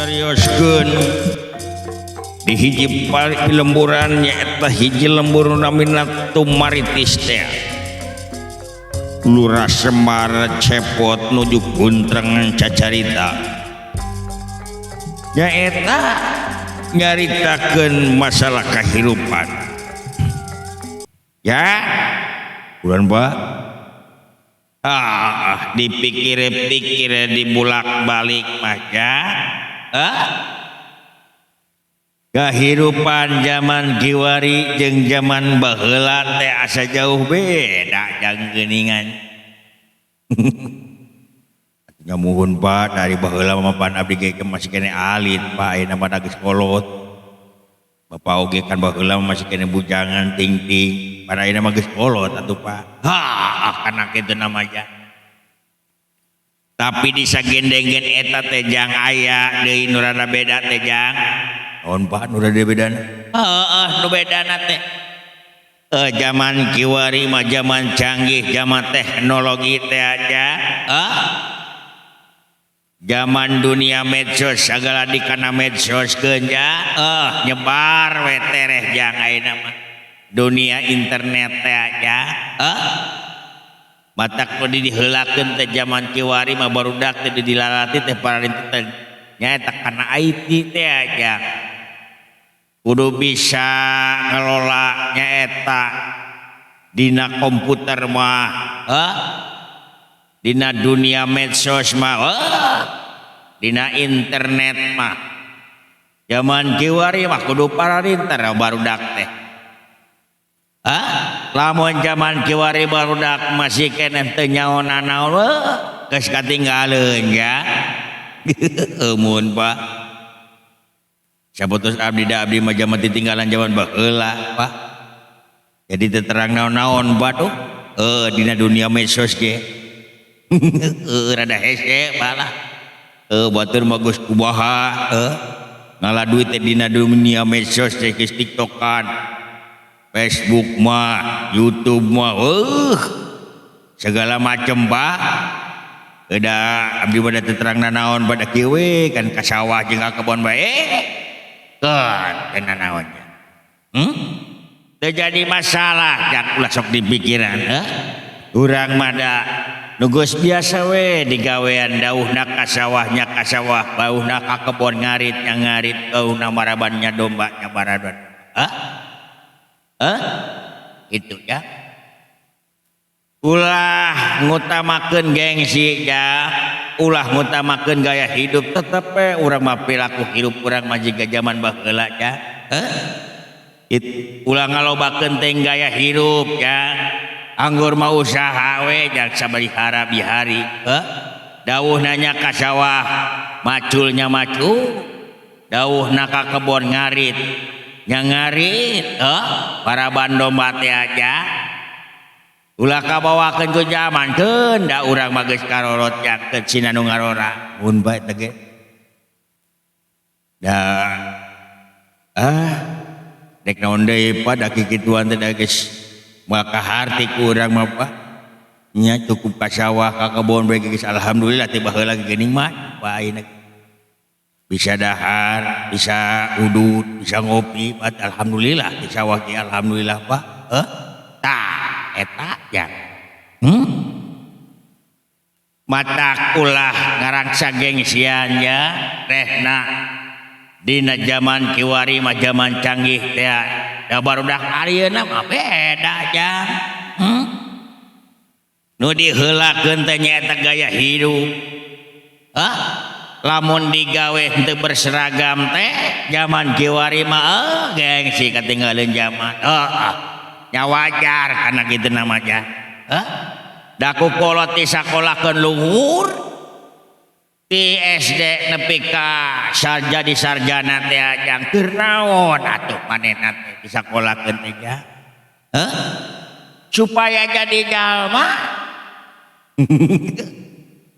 Nyarioskeun di hiji lemburan, nyaeta hiji lembur namina Tumaritis teh. Lurah Semar Cepot nuju guntreng cacarita, nyaeta nyaritakeun masalah kehidupan ya bulan, Pak. Ah, dipikir-pikir, dibulak-balik mah ya, ah, kehidupan zaman kiwari jeung zaman baheula teh asa jauh beda jang geuningan. Ngamuhun, Pak, dari baheula mah pan abdi ge masih keneh alit, Pak. Ayeuna mah geus kolot. Bapak oge kan baheula mah masih keneh bujangan ting-ting, pada ayeuna mah geus kolot atuh, Pak. Ha, kana kitu namanya. Tapi di sagendenggen eta teh jang, aya deui nu rada beda teh, jang. Naon, Pak, nu rada bedana? Heeh, nu bedana teh zaman kiwari mah zaman canggih, zaman teknologi teh aja, ah, zaman dunia medsos, segala di kana medsos ya, nyebar we tereh jang. Ayeuna mah dunia internet teh aja, eh, matak nu diheulakeun teh zaman kiwari mah barudak teh dilalati teh para teh nyaeta kana IT teh aja, kudu bisa ngelola nyaeta dina komputer mah, eh, dina dunia medsos mah, eh, dina internet mah. Zaman kiwari mah kudu pararinter barudak teh. Hah? Lamun zaman kiwari barudak masih keneh teu nyaho nanaon, geus katinggaleun ya. Eumun, Pak. Saputus abdi, da abdi mah zaman ditinggalan zaman baheula, Pak. Jadi teu terang naon-naon, Pak, tuh. Eh, dina dunia medsos ge. Rada hese malah. Eh, batur mah geus kumaha, eh, ngala duit teh dina dunia medsos teh, geus TikTokan. Facebook mah, YouTube mah, segala macem, Pak. Udah abdi mah teu terang nanaon pada kieu we kan, ka sawah jeung ka kebon bae. Kan teu nanaonnya. Hmm? Teu jadi masalah, jangan ulah sok dipikiran, eh? Urang mah da nu geus biasa we digawean, dauhna ka sawahnya ka sawah, bauhna ka kebon ngarit nya ngarit, bauhna marabannya domba nya maraban. Hah? Hah? Itu ya. Ulah ngutamakeun gengsi ya, ulah ngutamakeun gaya hidup, tetep we urang mah perilaku hidup urang mah jiga zaman baheula ya. Hah? Ulah ngalobakeun teh gaya hidup ya. Anggur mah usaha we jangan sabari bihari. Hah? Dawuh nanya ka sawah, maculnya macul. Dawuhna ka kebon ngarit, nya ngarit, eh, paraban domba teh aja. Ulah kabawakeun ku zaman keun, da urang mah geus karorot jangkeun sina nu ngarora. Mun bae teh ge. Da ah, dek naon deui, Pak, da kikituan teh da geus moal kaharti ku urang mah, Pak. Nya cukup ka sawah ka kebon bae geus alhamdulillah ti baheula ge geuning mah, Pak, ayeuna. Bisa dahar, bisa udut, bisa ngopi, Pak, alhamdulillah di sawah ge alhamdulillah, Pak. Eh? Tah, eta ya. Hmm? Matak ulah ngarangsa gengsian ya, rehna dina zaman kiwari mah zaman canggih teh da, barudak ayeuna mah beda jang. Hmm? Nu diheulakeun teh nyaeta gaya hidup. Hah? Lamun digawe henteu berseragam teh zaman kiwari mah, eh, gengsi katinggalan zaman. Oh, ah. Nya wajar karena kitu namanya. Hah? Da ku kolot disakolahkeun luhur di SD nepi ka jadi sarjana teh jang, keur naon atuh manehna teh disakolahkeun teh ja? Hah? Supaya jadi jalma.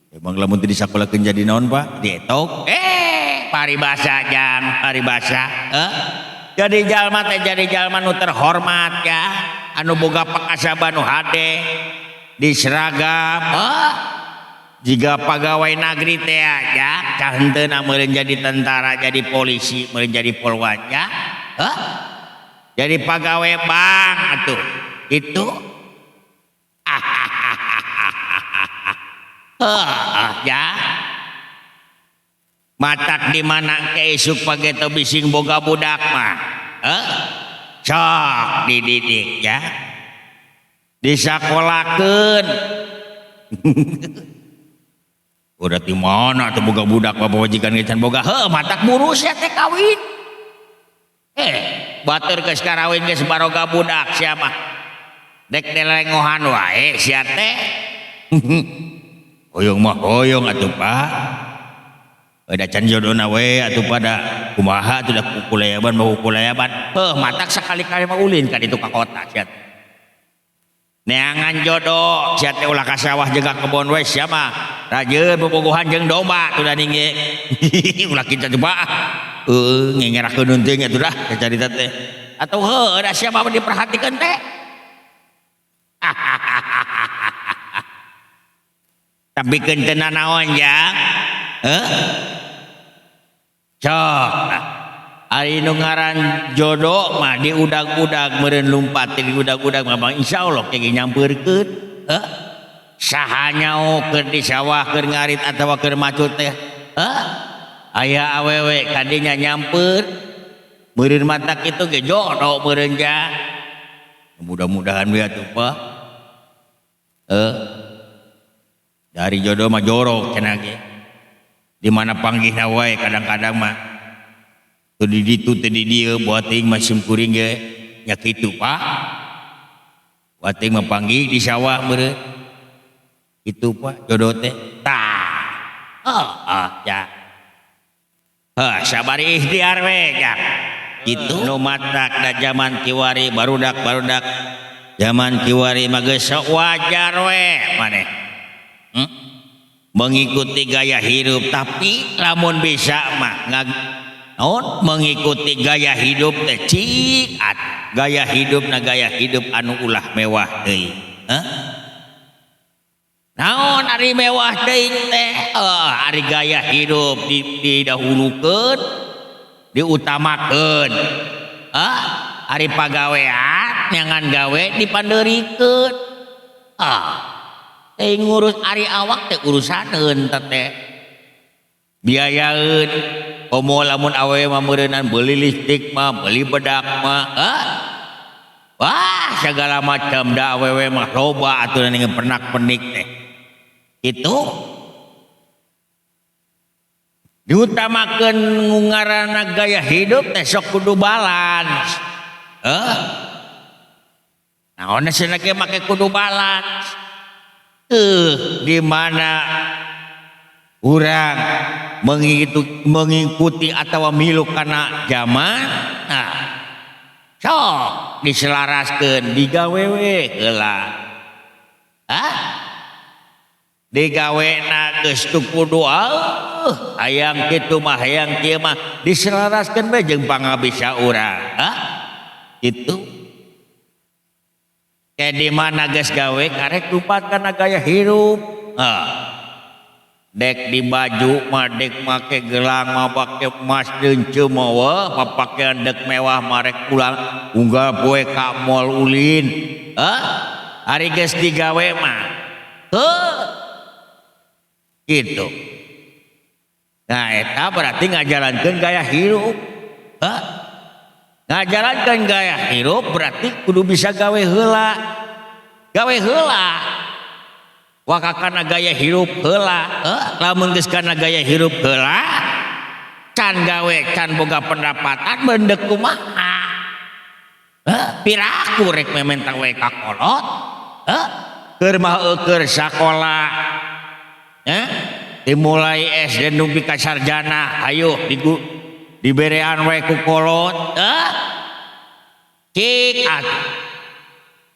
Emang lamun teu disakolahkeun jadi naon, Pak? Dietok. Eh, paribasa jang, paribasa. Hah? Jadi jalma teh jadi jalma nu terhormat ya, anu boga pakasaban nu hade, di seragam. Hah? Jika pegawai negeri teh aja cahenteuna meureun jadi tentara, jadi polisi, meureun jadi polwan ya. Hah? Jadi pegawai bank atuh. Itu ya. Matak di mana ke isuk pageto bising boga budak mah. Heh? Sok dididik ya. Disakolakeun. Udah di mana tuh boga budak pamajikan ge can boga. Heuh, matak buru sia teh kawin. Batur geus karawin geus baroga budak sia mah. Dek delengohan wae sia teh. Hoyong mah hoyong atuh Pak. Da can jodona we atuh pada kumaha atuh da kukulayaban mah kukulayaban. Heuh, matak sakali-kali mah ulin ka ditu ka kota sia. Neangan jodoh sia teh ulah ka sawah jeung ka kebon we sia mah. Rajeun bobogohan jeung domba tuh da ningge. Ulah kitu coba. Heuh, ngengerakeun teuing atuh dah carita teh. Atuh heuh da sia mah diperhatikeun teh. Tapi keun teu nanaon jang. Heuh? Sok ari nu ngaran jodoh mah diudag-udag meureun lumpat diudag-udag mah insyaallah ke nyampeurkeun. Heuh? Saha nyao keur di sawah keur ngarit atawa keur macut teh. Heuh? Aya awewe kadinya nyamper meureun mata kitu ge jodoh meureun ja. Mudah-mudahan we atuh Pak. Heuh. Dari jodoh mah jorok cenah ge. Di mana panggihna wae kadang-kadang mah. Teu di ditu teu di dieu buat teuing mah simkuring ge nya kitu Pak. Buat teuing mah panggih di sawah meureun. Kitu Pak jodoh teh. Tah. Heeh ya. Heuh sabar ikhtiar we ja. Kitu nu matak da jaman kiwari barudak-barudak jaman kiwari mah geus wajar we maneh. Mengikuti gaya hidup tapi lamun bisa mah naon mengikuti gaya hidup teh cik gaya hidup na gaya hidup anu ulah mewah deui. Hah? Naon ari mewah deui teh? Ari gaya hidup didahulukeun, diutamakeun. Hah? Ari pagawean nyangan gawe dipandeurikeun. Ah. Teh ngurus ari awak teh urusaneun teh. Biayaeun komo lamun awewe mah meureunan beuli listrik mah, beli bedak mah, hah? Wah, segala macam da awewe mah loba atuh ning pernak-pernik teh. Itu diutamakeun ngaranna gaya hidup teh sok kudu balance. Heuh? Naon cenah ge make kudu balance. Di mana urang mengikuti atau milu kana zaman, nah sok diselaraskeun digawe we heula. Hah? Digawena geus teu kudu hayang kitu mah hayang kieu mah diselaraskeun we jeung pangabisa urang. Hah? Kitu. Kayak di mana geus gawe karek lupat kana gaya hirup. Hah. Dek di baju mah dek make gelang mah pake emas deunceum mah weuh papakean dek mewah marek pulang unggal poe ka mall ulin. Hah? Ari geus digawe mah. Heuh. Gitu. Nah eta berarti ngajalankeun gaya hirup. Hah? Ngajalankeun gaya hirup berarti kudu bisa gawe heula. Gawe heula. Waka kana gaya hirup heula. Heuh, lamun geus kana gaya hirup heula, can gawe can boga pendapatan mendek kumaha. Heuh, piraku rek mementa we ka kolot. Heuh, keur mah keur sakola. Heh, dimulai SD nepi ka sarjana, hayu diberean we ku kolot. Heuh. Cik atuh.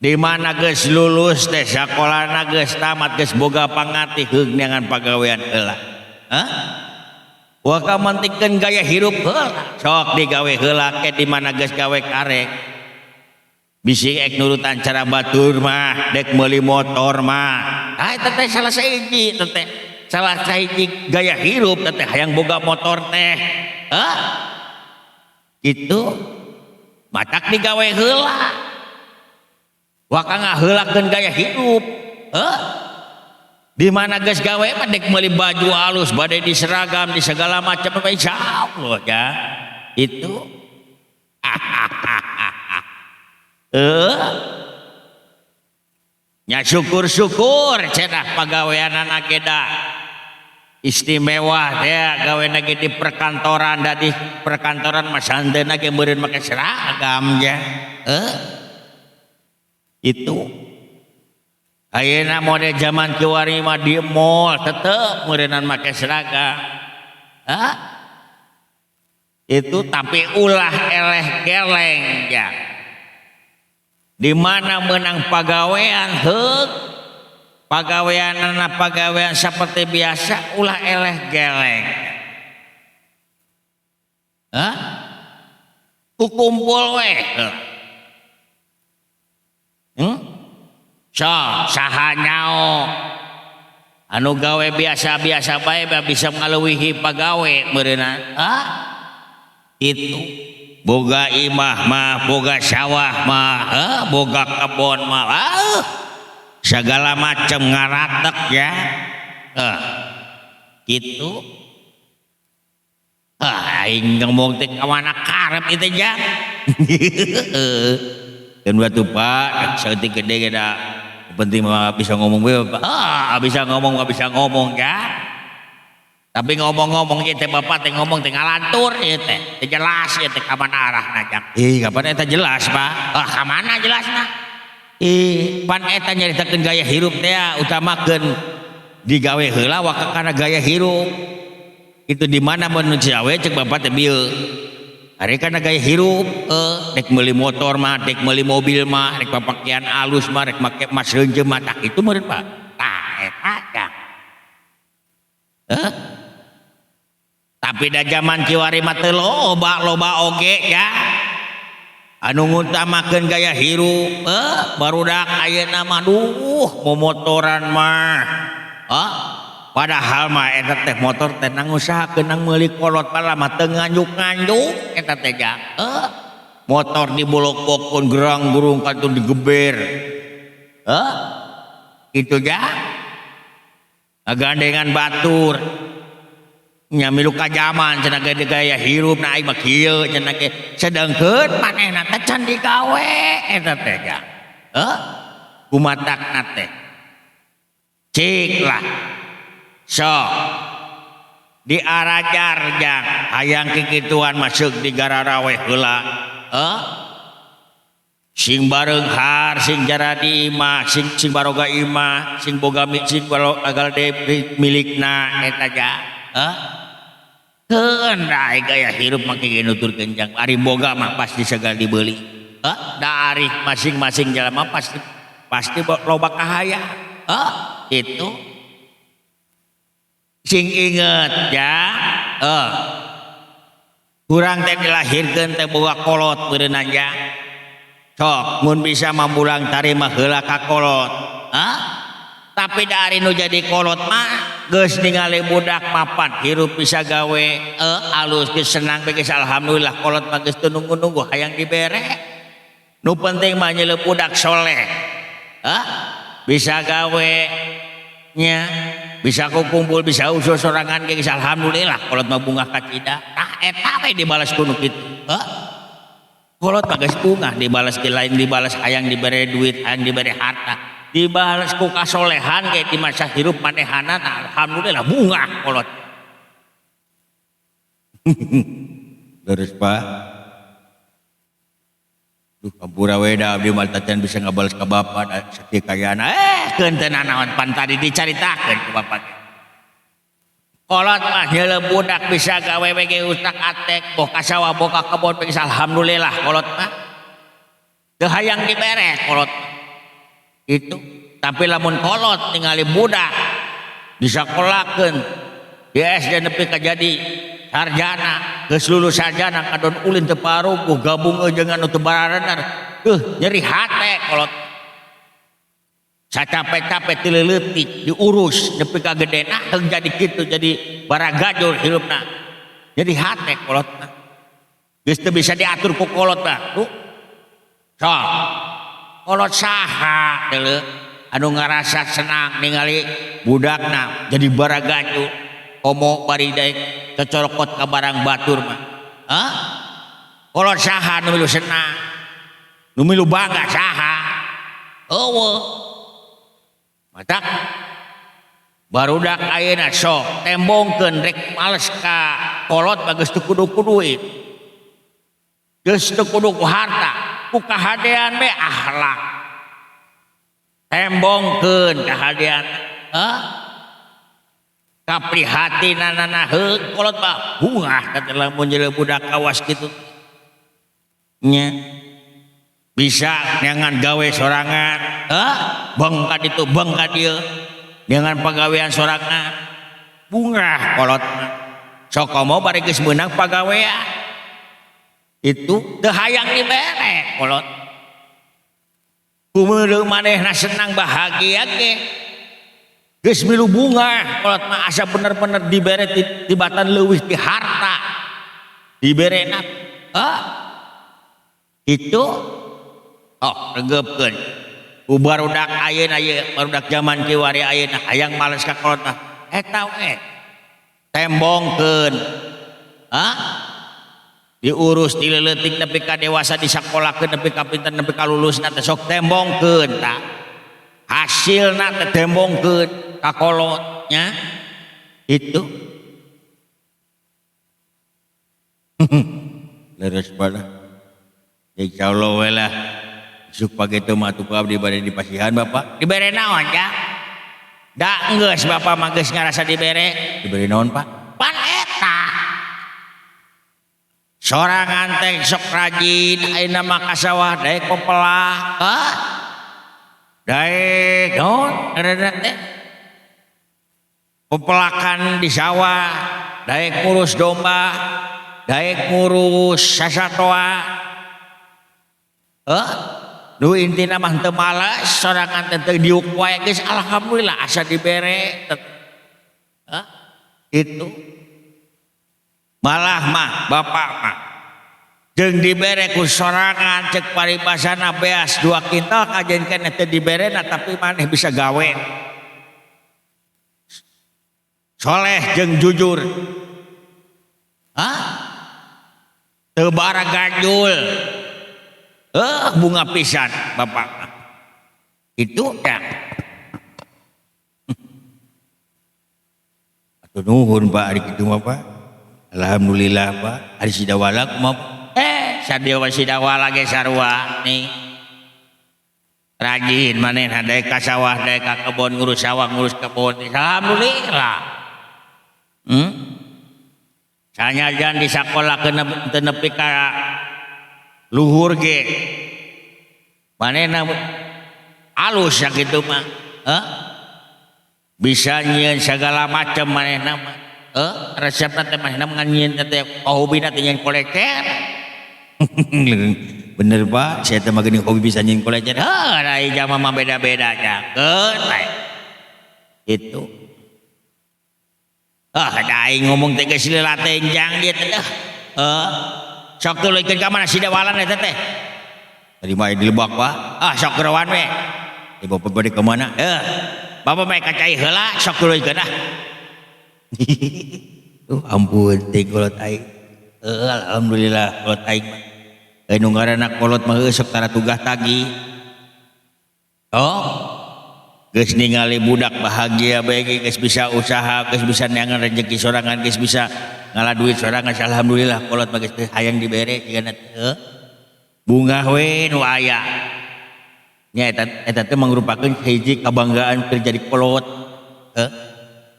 Di mana geus lulus teh sakolana geus tamat geus boga pangatih heug neangan pagawean heula. Hah? Waka mantikeun gaya hirup heula. Sok digawe heula ke di mana geus gawe karek. Bisi ek nurutan cara batur mah dek meuli motor mah. Ah eta teh salah sahiji eta teh. Salah sahiji gaya hirup teh hayang boga motor teh. Hah? Gitu. Matak digawe heula. Waka ngaheulakeun gaya hirup. Hah? Di mana geus gawe mah dek meuli baju alus, bade di seragam, di segala macam insyaallah ya. Itu. Nya syukur-syukur cenah pagaweanana ge da istimewa teh gawena ge di perkantoran, da di perkantoran mah santeuna ge meureun make seragam ya. Itu. Ayeuna mode zaman kiwari mah di mall tetep meureunan make seragam. Hah? Itu tapi ulah eleh geleng ya. Di mana menang pagawean heuk pagaweanana pagawean seperti biasa ulah eleh geleng. Hah? Kukumpul weh. So, saha nyao anu gawe biasa-biasa bae bisa ngaleuwihi pagawe meureunna. Hah? Itu boga imah mah, boga sawah mah, boga kebon mah, segala macam ngaratek ya. Gitu. Aing ngomong teh ka mana karep itu jang. Dan batu Pak, saeutik gede ge da penting mah bisa ngomong we Pak. Ah, bisa ngomong nggak bisa ngomong ya. Tapi ngomong-ngomong ieu teh bapak teh ngomong teh ngalantur ieu teh. Teh jelas ieu teh ka mana arahna jang. Ih, kapan eta jelas, Pak? Ah, ka mana jelasna? Ih, pan eta nyaritakeun gaya hirup teh utamakeun digawe heula waka kana gaya hirup. Itu di mana mun gawe cek bapak teh bieu. Ari kana gaya hirup, rek meuli motor mah, rek meuli mobil mah, rek pakaian alus mah, rek make mas reunjeum mah, tah itu meureun Pak. Tah eta jang. Tapi da zaman kiwari mah teu loba loba oge ya. Anu ngutamakeun gaya hirup, barudak ayeuna mah duh momotoran mah. Padahal mah eta teh motor teh nangusahakeun nang meuli kolot mah teu nganjuk-nganjuk eta teh ja. Motor dibolok-bokkeun gerang-gerung kantun digeber. Itu ja. Ngagandengan batur. Nya milu ka jaman cenah ge gaya hirup na aing mah kieu cenah ge. Sedengkeun manehna teh can digawe eta teh ja. Kumatakna teh. Cik lah. So diarajar jang hayang kikituan masuk di gararaweh heula. Sing bareunghar sing jaradi imah sing sing baroga imah sing boga sing agal de milikna eta ja. Keun da gaya hirup mah kieu nuturkeun jang ari boga mah pasti segala dibeli. Da ari masing-masing jelema pasti pasti loba kahayang. Itu sing inget ya, kurang teh dilahirkeun teh boga kolot meureunna ja. Sok mun bisa mambulang tarima heula ka kolot. Tapi da ari nu jadi kolot mah geus ningali budak mapan hirup bisa gawe alus geus senang geus alhamdulillah kolot mah geus teu nunggu-nunggu hayang dibere. Nu penting mah nyeleup budak soleh. Bisa gawe nya bisa kukumpul bisa usul sorangan geus alhamdulillah kolot mah bungah kacida. Tah eta we dibalas ku nu kitu. Kolot mah geus bungah dibalas ke lain dibalas hayang dibere duit hayang dibere harta dibalas ku kasolehan ge di masa hirup manehana alhamdulillah bungah kolot. Terus Pak duh hampura we da abdi mah tacan bisa ngabalas ka bapak da sakieu kayana keun teu nanaon pan tadi dicaritakeun ku bapak ge. Kolot mah nyeleup budak bisa gawe we ge utak atek boh ka sawah boh ka kebon geus alhamdulillah kolot mah. Teu hayang dibere kolot. Itu tapi lamun kolot ningali budak disakolakeun di SD nepi ka jadi sarjana geus lulus sarjana kadon ulin teu paruguh gabung jeung anu teu bararenar nyeri hate kolot. Sacapek-capek ti leutik diurus nepi ka gedena heung jadi kitu jadi baragajul hirupna. Jadi hate kolotna. Geus teu bisa diatur ku kolotna. Tuh. Sok. Kolot saha deuleu anu ngarasa senang ningali budakna jadi baragajul komo bari daek cocorokot ka barang batur mah. Hah? Kolot saha nu milu senang? Nu milu bangga saha? Eueuh. Matak barudak ayeuna sok tembongkeun rek males ka kolot mah geus teu kudu ku duit. Geus teu kudu ku harta, ku kahadean we akhlak. Tembongkeun kahadean. Hah? Kaprihatinanana heug kolot mah bungah teh lamun jelema budak kawas kitu. Nya. Bisa neangan gawe sorangan, hah? Beng ka ditu, beng ka dieu. Neangan pagawean sorangan. Bungah kolot mah. Sok komo bari geus meunang pagawean. Itu teu hayang dibere kolot. Kumeuleuh manehna senang bahagia ge. Geus milu bungah kolot mah asa bener-bener dibere tibatan leuwih ti harta. Diberena, hah? Itu oh, regepkeun. Ku barudak ayeuna ieu, barudak zaman kiwari ayeuna hayang males ka kolot mah. Eta we. Tembongkeun. Hah? Diurus ti leutik nepi ka dewasa disakolakeun nepi ka pinter nepi ka lulusna teh sok tembongkeun tah. Hasilna teh tembongkeun ka kolot nya. Itu. Leres balah. Insyaallah we lah. Isuk pagi teu mah atuh abdi bade di pasihan Bapak. Dibere naon ja? Da geus Bapak mah geus ngarasa dibere. Dibere naon Pak? Pan eta. Sorangan teh sok rajin ayeuna mah ka sawah daek pepelah. Hah? Daek naon ngaranna teh? Pepelakan di sawah, daek ngurus domba, daek ngurus sasatoa. Hah? Nu intina mah teu males sorangan teh teu diuk wae geus alhamdulillah asa dibere. Hah? Itu. Malah mah bapak mah jeung dibere ku sorangan cek paribasana beas 2 kintal kajen keneh teu diberena tapi maneh bisa gawe. Soleh jeung jujur. Hah? Teu baragajul. Bunga pisan bapak. Itu ya. Atuh nuhun Pak ari kitu mah Pak. Alhamdulillah Pak. Ari sidawala kumaha? Sadewa sidawala ge sarua nih. Rajin manehna daek ka sawah, daek ka kebon, ngurus sawah, ngurus kebon. Alhamdulillah. Sanyajan di sakolakeun teu nepi ka luhur ge. Manehna alus sakitu mah. Hah? Bisa nyieun sagala macam manehna mah. Resepna teh manehna mah nyieun teh hobina teh nyieun kolecer. Bener Pak, saya teh mah geuning hobi bisa nyieun kolecer. Heuh, da ijama mah beda-beda nya. Keun bae. Itu. Ah, da aing ngomong teh geus lila tenjang dieu teh. Heuh. Sok tuluikeun ka mana sidawalan eta teh? Tadi mah di Lebak Pak. Ah, sok gerowan we. Bapak bade ka mana? Bapak mah ka cai heula sok tuluikeun ah. Ampun teh kolot aing. Alhamdulillah kolot aing mah. Nu ngaranna kolot mah sok tara tugah tagih. Oh. Geus ningali budak bahagia bae geus bisa usaha, geus bisa neangan rezeki sorangan, geus bisa ngalah duit sorangan, alhamdulillah kolot mah geus teu hayang dibere jigana teh. Bungah we nu aya. Nya eta teh mangrupakeun hiji kabanggaan keur jadi kolot.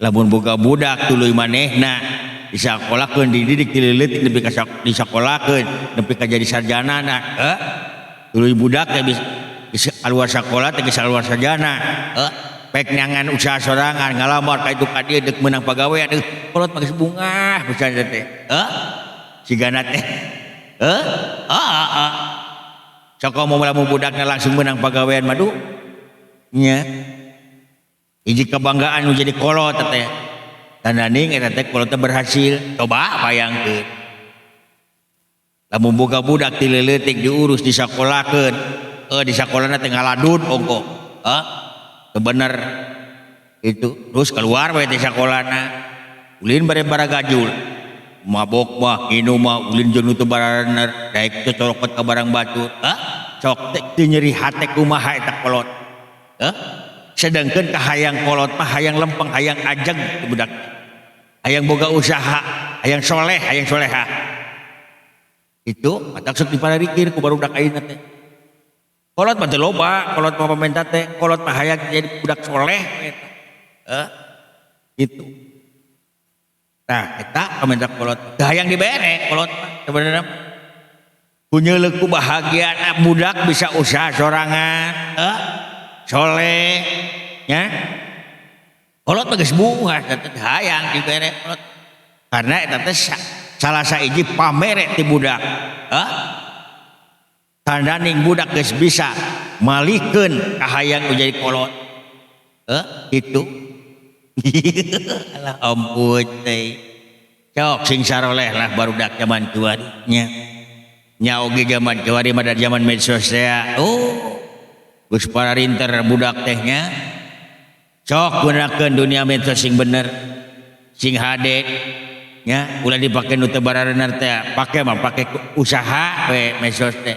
Lamun boga budak tuluy manehna disakolakeun, dididik ti leutik nepi ka disakolakeun nepi ka jadi sarjanana. Tuluy budak teh bisa keluar sakola teh geus keluar sarjana. Pek neangan usaha sorangan ngalamar ka itu ka dieu deuk meunang pagawean kolot mah geus bungah pisan teh. Sigana teh. Sok komo lamun budakna langsung meunang pagawean mah duh. Nya. Hiji kebanggaan nu jadi kolot teh. Tandaning eta teh kolot teh berhasil. Coba bayangkeun. Lamun boga budak ti leutik diurus disakolakeun, di sakolana teh ngaladun ongko. Hah? Teu bener. Itu terus keluar we ti sakolana. Ulin bare baragajul. Mabok mah, minum mah, ulin jeung nu teu baraner, daek teh corokot ka barang batur. Hah? Sok teh teu nyeri hate kumaha eta kolot. Hah? Sedangkan kahayang kolot mah hayang lempeng, hayang ajeg budak. Hayang boga usaha, hayang soleh, hayang soleha. Itu matak sok dipararikir ku barudak ayeuna teh. Kolot mah teu loba, kolot mah pamenta teh, kolot mah hayang jadi budak soleh eta. Hah? Gitu. Nah, eta pamenta kolot. Teu hayang dibere kolot mah sebenarnya. Ku nyeuleuk ku bahagia budak bisa usaha sorangan, hah? Soleh, nya. Kolot mah geus bunga teh hayang dibere kolot. Karena eta teh salah sahiji pamere ti budak. Hah? Tandaning budak geus bisa malikeun kahayang nu jadi kolot. Hah? Gitu. Alah ampun teh. Sok sing saroleh lah barudak zaman kiwari nya. Nya oge zaman kiwari mah da zaman medsos teh. Oh. Geus pararinter budak teh nya. Sok gunakeun dunia medsos sing bener. Sing hade nya, ulah dipake nu teu bararener teh. Pake mah pake usaha we medsos teh.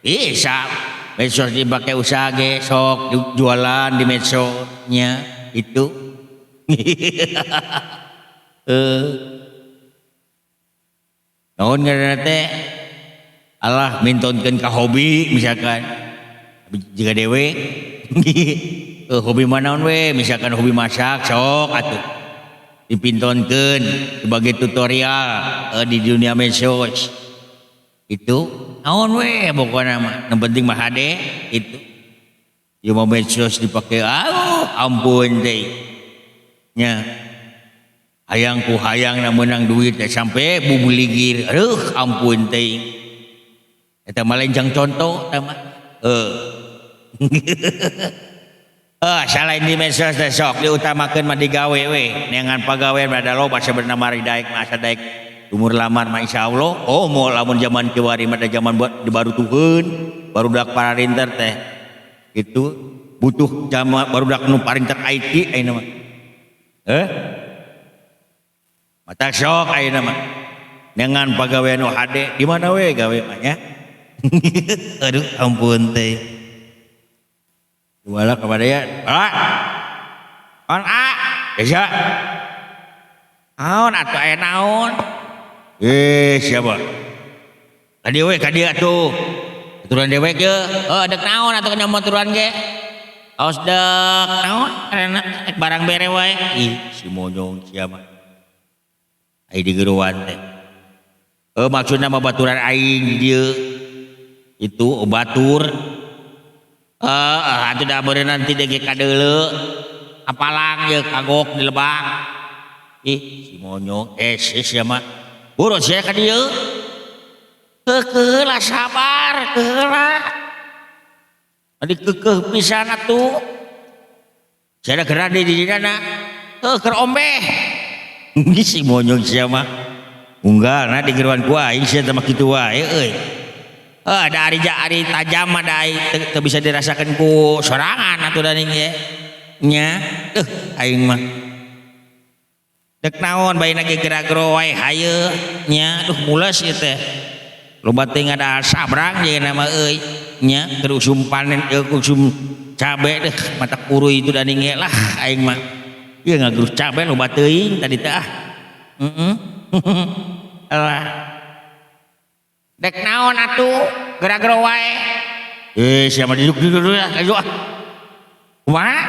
Bisa medsos dipake usaha ge sok jualan di medsos nya itu. Naon ngaranna teh? Alah mintonkeun ka hobi misalkan. Jiga dewe. Hobi manaon we, misalkan hobi masak sok atuh. Dipintonkeun sebagai tutorial di dunia medsos. Itu naon we pokona mah, nu penting mah hade itu. Ieu mah medsos dipake ampun teh. Nya. Hayang ku hayang na meunang duit teh sampai bubuligir. Aduh ampun teh. Eta mah lain jang contoh eta mah. Salain di medsos teh sok diutamakeun mah digawe we. Neangan pagawean mah da loba sabenerna mah daek mah asa daek umur lamar mah insyaallah. Oh moal lamun zaman kiwari mah da zaman buat dibarutukeun, barudak pararinter teh. Itu butuh zaman barudak nu parinter IT ayeuna mah. Mata sok ayeuna mah. Neangan pagawean nu hade di mana we gawe mah nya. Aduh ampun teh. Wala kepada ya. Ah. On a. Bisa. Naon atuh aya naon? Siapa? Ka dieu we ka dieu atuh. Aturan dewek ye. Heuh dek naon atuh nya motoran ge. Aos dek naon karena barang bere wae. Ih si monyong sia mah. Ai digeroan teh. Maksudna mah baturan aing di dieu. Itu batur. Atuh da beureun nanti deui kadeuleu. Apalang ye kagok di lebak. Ih si monyong sia mah. Buru sia ka dieu. Keukeuh lah sabar, keukeuh lah. Adi keukeuh pisan atuh. Sia da geura di dina. Heuh keur ombeh. Si monyong sia mah. Unggalna di geroan ku aing sia teh mah kitu wae euy. Da ari ari tajam mah da teu bisa dirasakeun ku sorangan atuh da ning ge. Nya, aing mah. Dek naon bae ge geura-gero wae haye nya, duh mules ieu teh. Loba teh ngada sabrang jeung mah euy. Nya keur usum panen usum cabe deh mata kuruy itu da ning ge lah aing mah. Ieu ngagerus cabe loba teuing tadi teh ah. Heeh. Alah. Dek naon atuh geura-gero wae. Siapa duduk duduk dulu lah, ayo ah. Kumaha?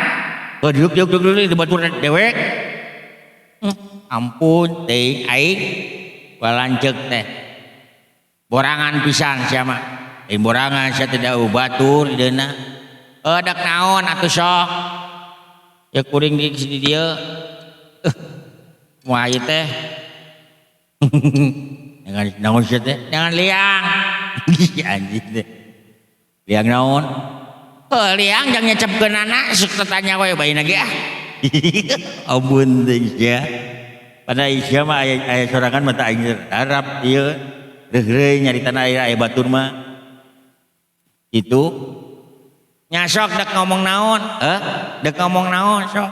Oh, duduk duduk duduk di batur dewek. Ampun teh aing balanceuk teh. Borangan pisan sia mah. Borangan sia teh da batur deuna. Dek naon atuh sok. Ya kuring di dieu. Moal ieu teh. Jangan naon sia teh? Jangan liang. Anjing teh. Liang naon? Heuh liang jang nyecepkeunana sok tatanya we bae ge ah. Ampun teh sia. Pada sia mah aya aya sorangan mata aing darap ieu. Reureuy nyaritana aya aya batur mah. Itu nya sok dek ngomong naon? Heuh, dek ngomong naon sok.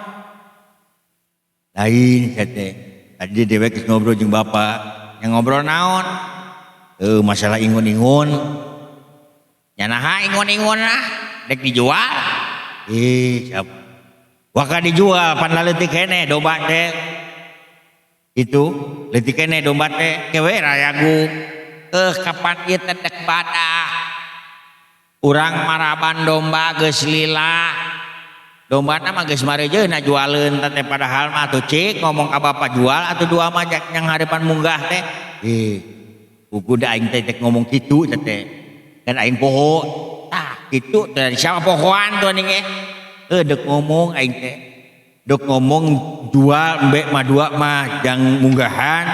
Lain sia teh. Tadi dewek geus ngobrol jeung bapak. Yang ngobrol naon? Masalah ingun-ingun. Nya naha ingun-ingun ah? Dek dijual? Ih, siap. Waka dijual pan leutik keneh domba teh. Itu leutik keneh domba teh kewe rayagu. Kapan ieu teh dek badak. Urang maraban domba geus lila. Dombana mah geus marejeuna jualeun teh padahal mah atuh cik ngomong ka bapak jual atuh dua mah yang harapan munggah teh. Buku da aing teh ngomong kitu teh. Kan aing poho. Tah kitu teh siapa pohoan tuh anjing eh. Dek ngomong aing teh. Dek ngomong jual embe mah dua mah jang munggahan.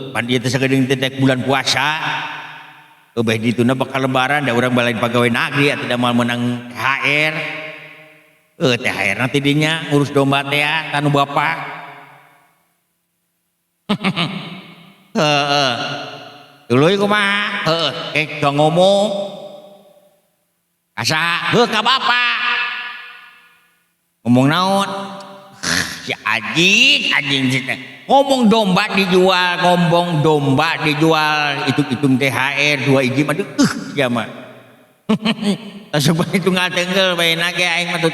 Pan ieu teh sagedeung teh bulan puasa. Beh dituna bakal lebaran da urang balain pagawe nagri atuh da moal meunang THR. THR nanti dinya ngurus domba teh tanu bapak. Heeh. Tuluy kumaha? Heeh, ek ngomong. Asa heuh ka bapak. Ngomong naon? Si anjing, anjing si teh. Ngomong domba dijual, ngomong domba dijual, hitung-hitung THR 2 hiji mah sia mah. Asup tunggal tenggel bae ge aing mah tuh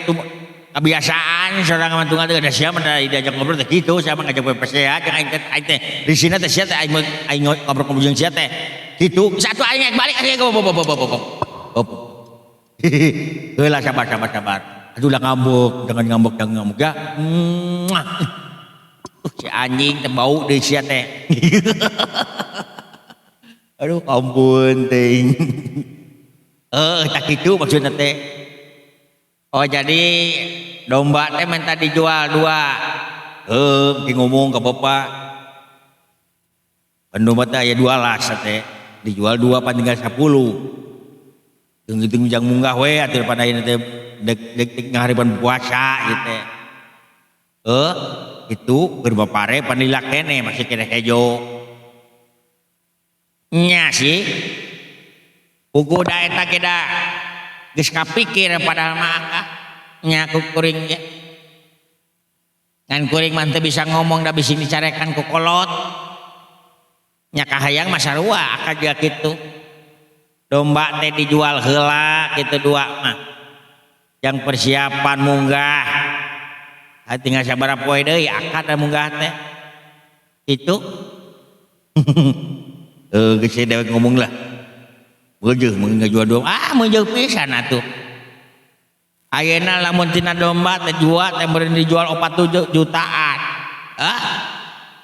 kebiasaan sorang mah tunggal teh da sia mah diajak ngobrol teh kitu sia mah ngajak PPC jeung aing teh di sini teh sia teh aing ngobrol jeung sia teh kitu satu aing balik aing op. Heula sabar sabar sabar. Aduh lah ngambek, jangan ngambek jangan ngambek ya. Si anjing teh bau deui sia teh. Aduh ampun teuing. Tak kitu maksudna teh. Oh jadi domba teh minta dijual dua. Ki ngomong ke bapak. Pan domba teh aya 2 las teh. Dijual 2 pan tinggal 10. Hitung-hitung jang munggah we atuh pada ayeuna teh dek dek ngaharipan puasa ieu teh. Itu keur bapare pan lila keneh masih keneh hejo. Nya sih. Puguh da eta ge da geus kapikir padahal mah nya ku kuring ge. Ngan kuring mah teu bisa ngomong da bisi dicarekan ku kolot. Nya kahayang mah sarua akad juga kitu. Domba teh dijual heula kitu dua mah. Yang persiapan munggah. Tinggal sabaraha poe deui akad da munggah teh. Kitu. Geus dewek ngomong lah. Meujeuh mun ngajual domba, meujeuh pisan atuh. Ayeuna lamun tina domba teh jual teh meureun dijual 47 jutaan. Hah?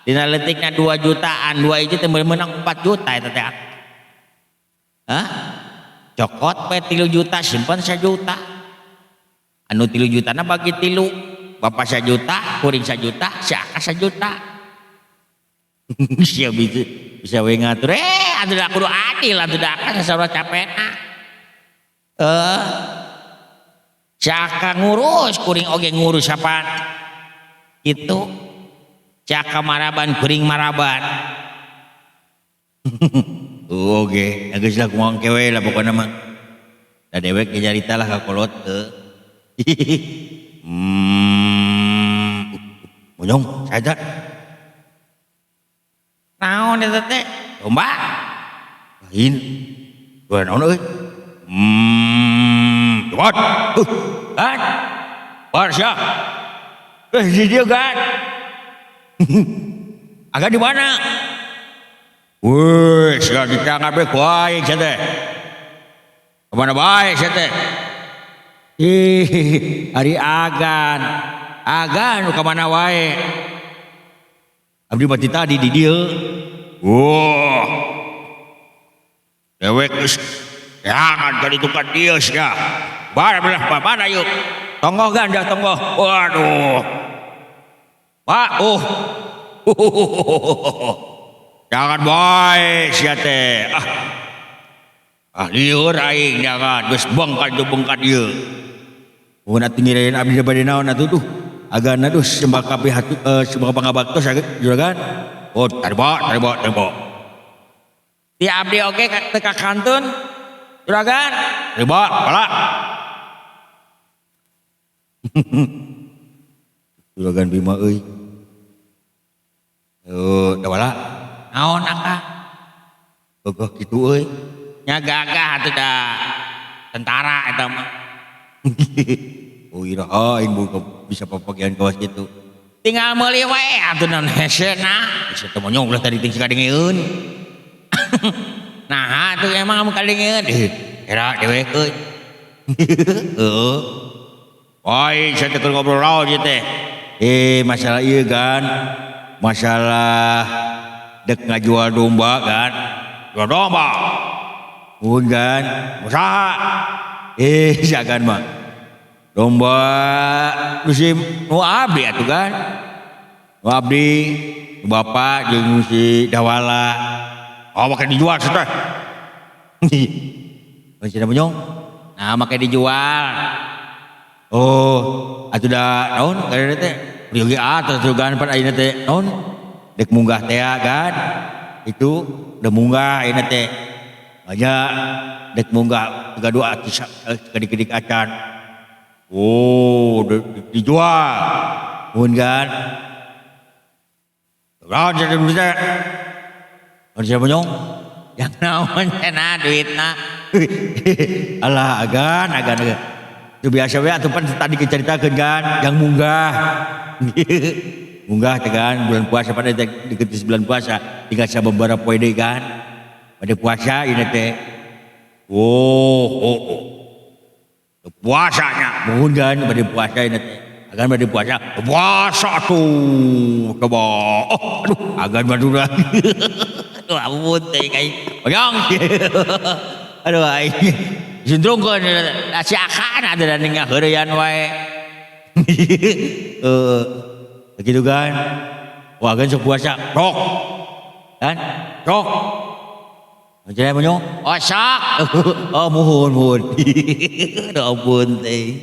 Dina leutikna 2 jutaan, 2 hiji teh meunang 4 juta eta teh. Hah? Cokot we 3 juta simpen 1 juta. Anu 3 jutana bagi 3. Bapak 1 juta, kuring 1 juta, si Aka 1 juta. Sia bisa we ngatur atuh da kudu adil atuh da aka sasarua capena. Si Aka ngurus, kuring oge ngurus sapan. Kitu. Si Aka maraban, kuring maraban. Oge, geus lah kumaha kewe lah pokona mah. Da dewek ge nyarita lah ka kolot teu. Monyong saja. Naon eta teh? Domba. Lain. Dua naon euy? Cepat. Gan. Bar sia. Di dieu gan. Agak di mana? Wih, sia ditangkap we ku aing sia teh. Kemana bae sia teh? Ih, ari agan. Agan nu ka mana wae? Abdi mah ti tadi di dieu. Wah. Dewek geus jangan ka ditu ka dieu sia. Bara belah mana yuk? Tonggoh ganda tonggoh. Waduh. Pak, oh. Jangan bae sia teh. Ah. Ah lieur aing jangan geus bengkat jeung bengkat ieu. Mun atuh ngirain abdi bade naon atuh tuh. Agana tuh sembah kabeh hatu sembah pangabaktos juragan. Oh tarima tarima tarima. Di abdi oge teu kakantun juragan. Tarima bala. Juragan Bima euy. Heuh da bala. Naon akang? Gagah kitu euy. Nya gagah atuh da tentara eta mah. Oh iraha aing bisa papagian kawas kitu. Tinggal meuli wae atuh naon hesena. Bisa teh monyong lah tadi teh kadengeun. Naha atuh emang amun kadengeun? Era dewek euy. Heeh. Woi, saya teh keur ngobrol naon ieu teh? Masalah ieu kan. Masalah dek ngajual domba kan. Jual domba. Mun kan, usaha. Siagan mah. Domba nu si nu abdi atuh kan. Nu abdi, nu bapak jeung si Dawala. Oh, make dijual sia teh. Masih menyong. Nah, make dijual. Oh, atuh da naon kadang teh? Riogi atuh atuh kan pan ayeuna teh naon? Dek munggah teh kan. Itu udah munggah ayeuna teh. Banyak dek munggah gaduh atuh kedik-kedik acan. Oh, dijual. Mun kan. Naon sia teh? Naon sia menyong? Yang naon cenah duitna? Alah agan agan agan. Itu biasa we atuh pan tadi diceritakeun kan, yang munggah. Munggah teh kan bulan puasa pada deket bulan puasa tinggal sababaraha poe deui kan. Pada puasa ieu teh. Oh, oh, oh. Puasanya mohon kan pada puasa ieu teh. Agan pada puasa. Puasa tuh. Coba. Oh, aduh, agan madura. Aduh, ampun teh aing. Oyong. Aduh aing. Sindrongkeun si akan ada dan ngaheureyan wae. Heeh. Begitu kan. Wah, kan sok puasa. Rok. Kan? Rok. Macam mana? Oh, sok. Oh, muhun, muhun. Aduh, ampun teh.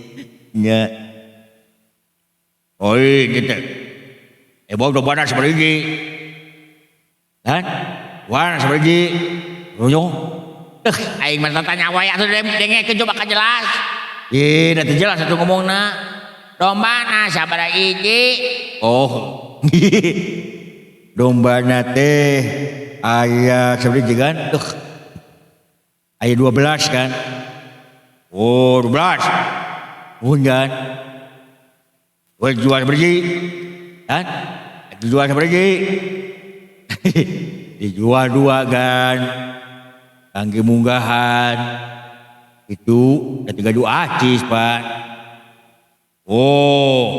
Nya. Oi, gitu. Bawa domba seperti ini. Kan? Wah, seperti ini. Runyong. Aing mah tanya wae atuh dengekeun coba ka jelas. Ih, da teu jelas atuh ngomongna. Dombana sabaraha hiji? Oh. Dombana teh aya sabaraha hiji kan? Aya 12 kan? Oh, 12. Mun kan? Weh jual sabaraha hiji? Kan? Dijual sabaraha hiji? Dijual 2 kan. Kangge munggahan. Itu da tiga acis, Pak. Oh.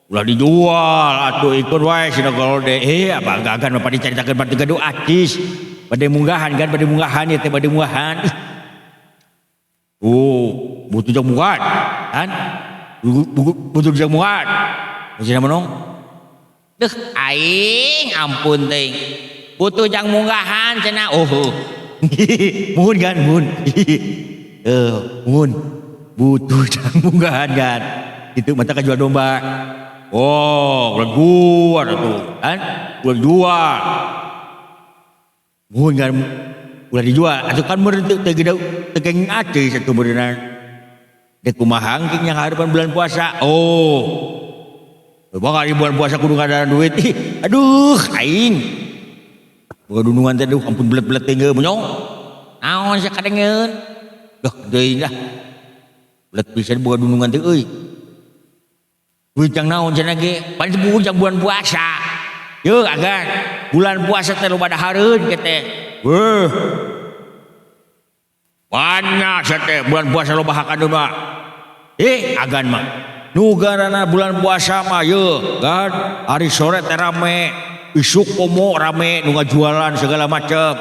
Ulah dijual atuh ikut wae sina golode. Apa agan bapak dicaritakeun pan tiga dua acis. Bade munggahan kan, bade munggahan ieu teh bade munggahan. Oh, butuh jang munggahan. Kan? Butuh jang munggahan. Masih menong? Duh, aing ampun teuing. Butuh jang munggahan cenah. Oh. Muhun kan, muhun. Muhun. Butuh jang munggahan kan. Itu mata kajual domba. Oh, ulah jual atuh, kan? Ulah jual. Muhun kan ulah dijual. Atuh kan meureun teu gede teu kenging acis atuh meureunna. Dek kumaha engking yang harapan bulan puasa. Oh. Coba kali bulan puasa kudu ngadaan duit. Ih, aduh, aing. Boga dunungan teh aduh ampun belet-belet teh geus monyong. Naon sia kadengeun? Duh, deui lah. Belet pisan boga dunungan teh euy. Duit jang naon cenah ge? Pan buku jang bulan puasa. Yeuh agan, bulan puasa teh loba dahareun ke teh. Weuh. Banyak sia teh bulan puasa loba hakan mah. Agan mah. Nu garana bulan puasa mah yeuh, kan hari sore teh rame, isuk komo rame nu ngajualan segala macam.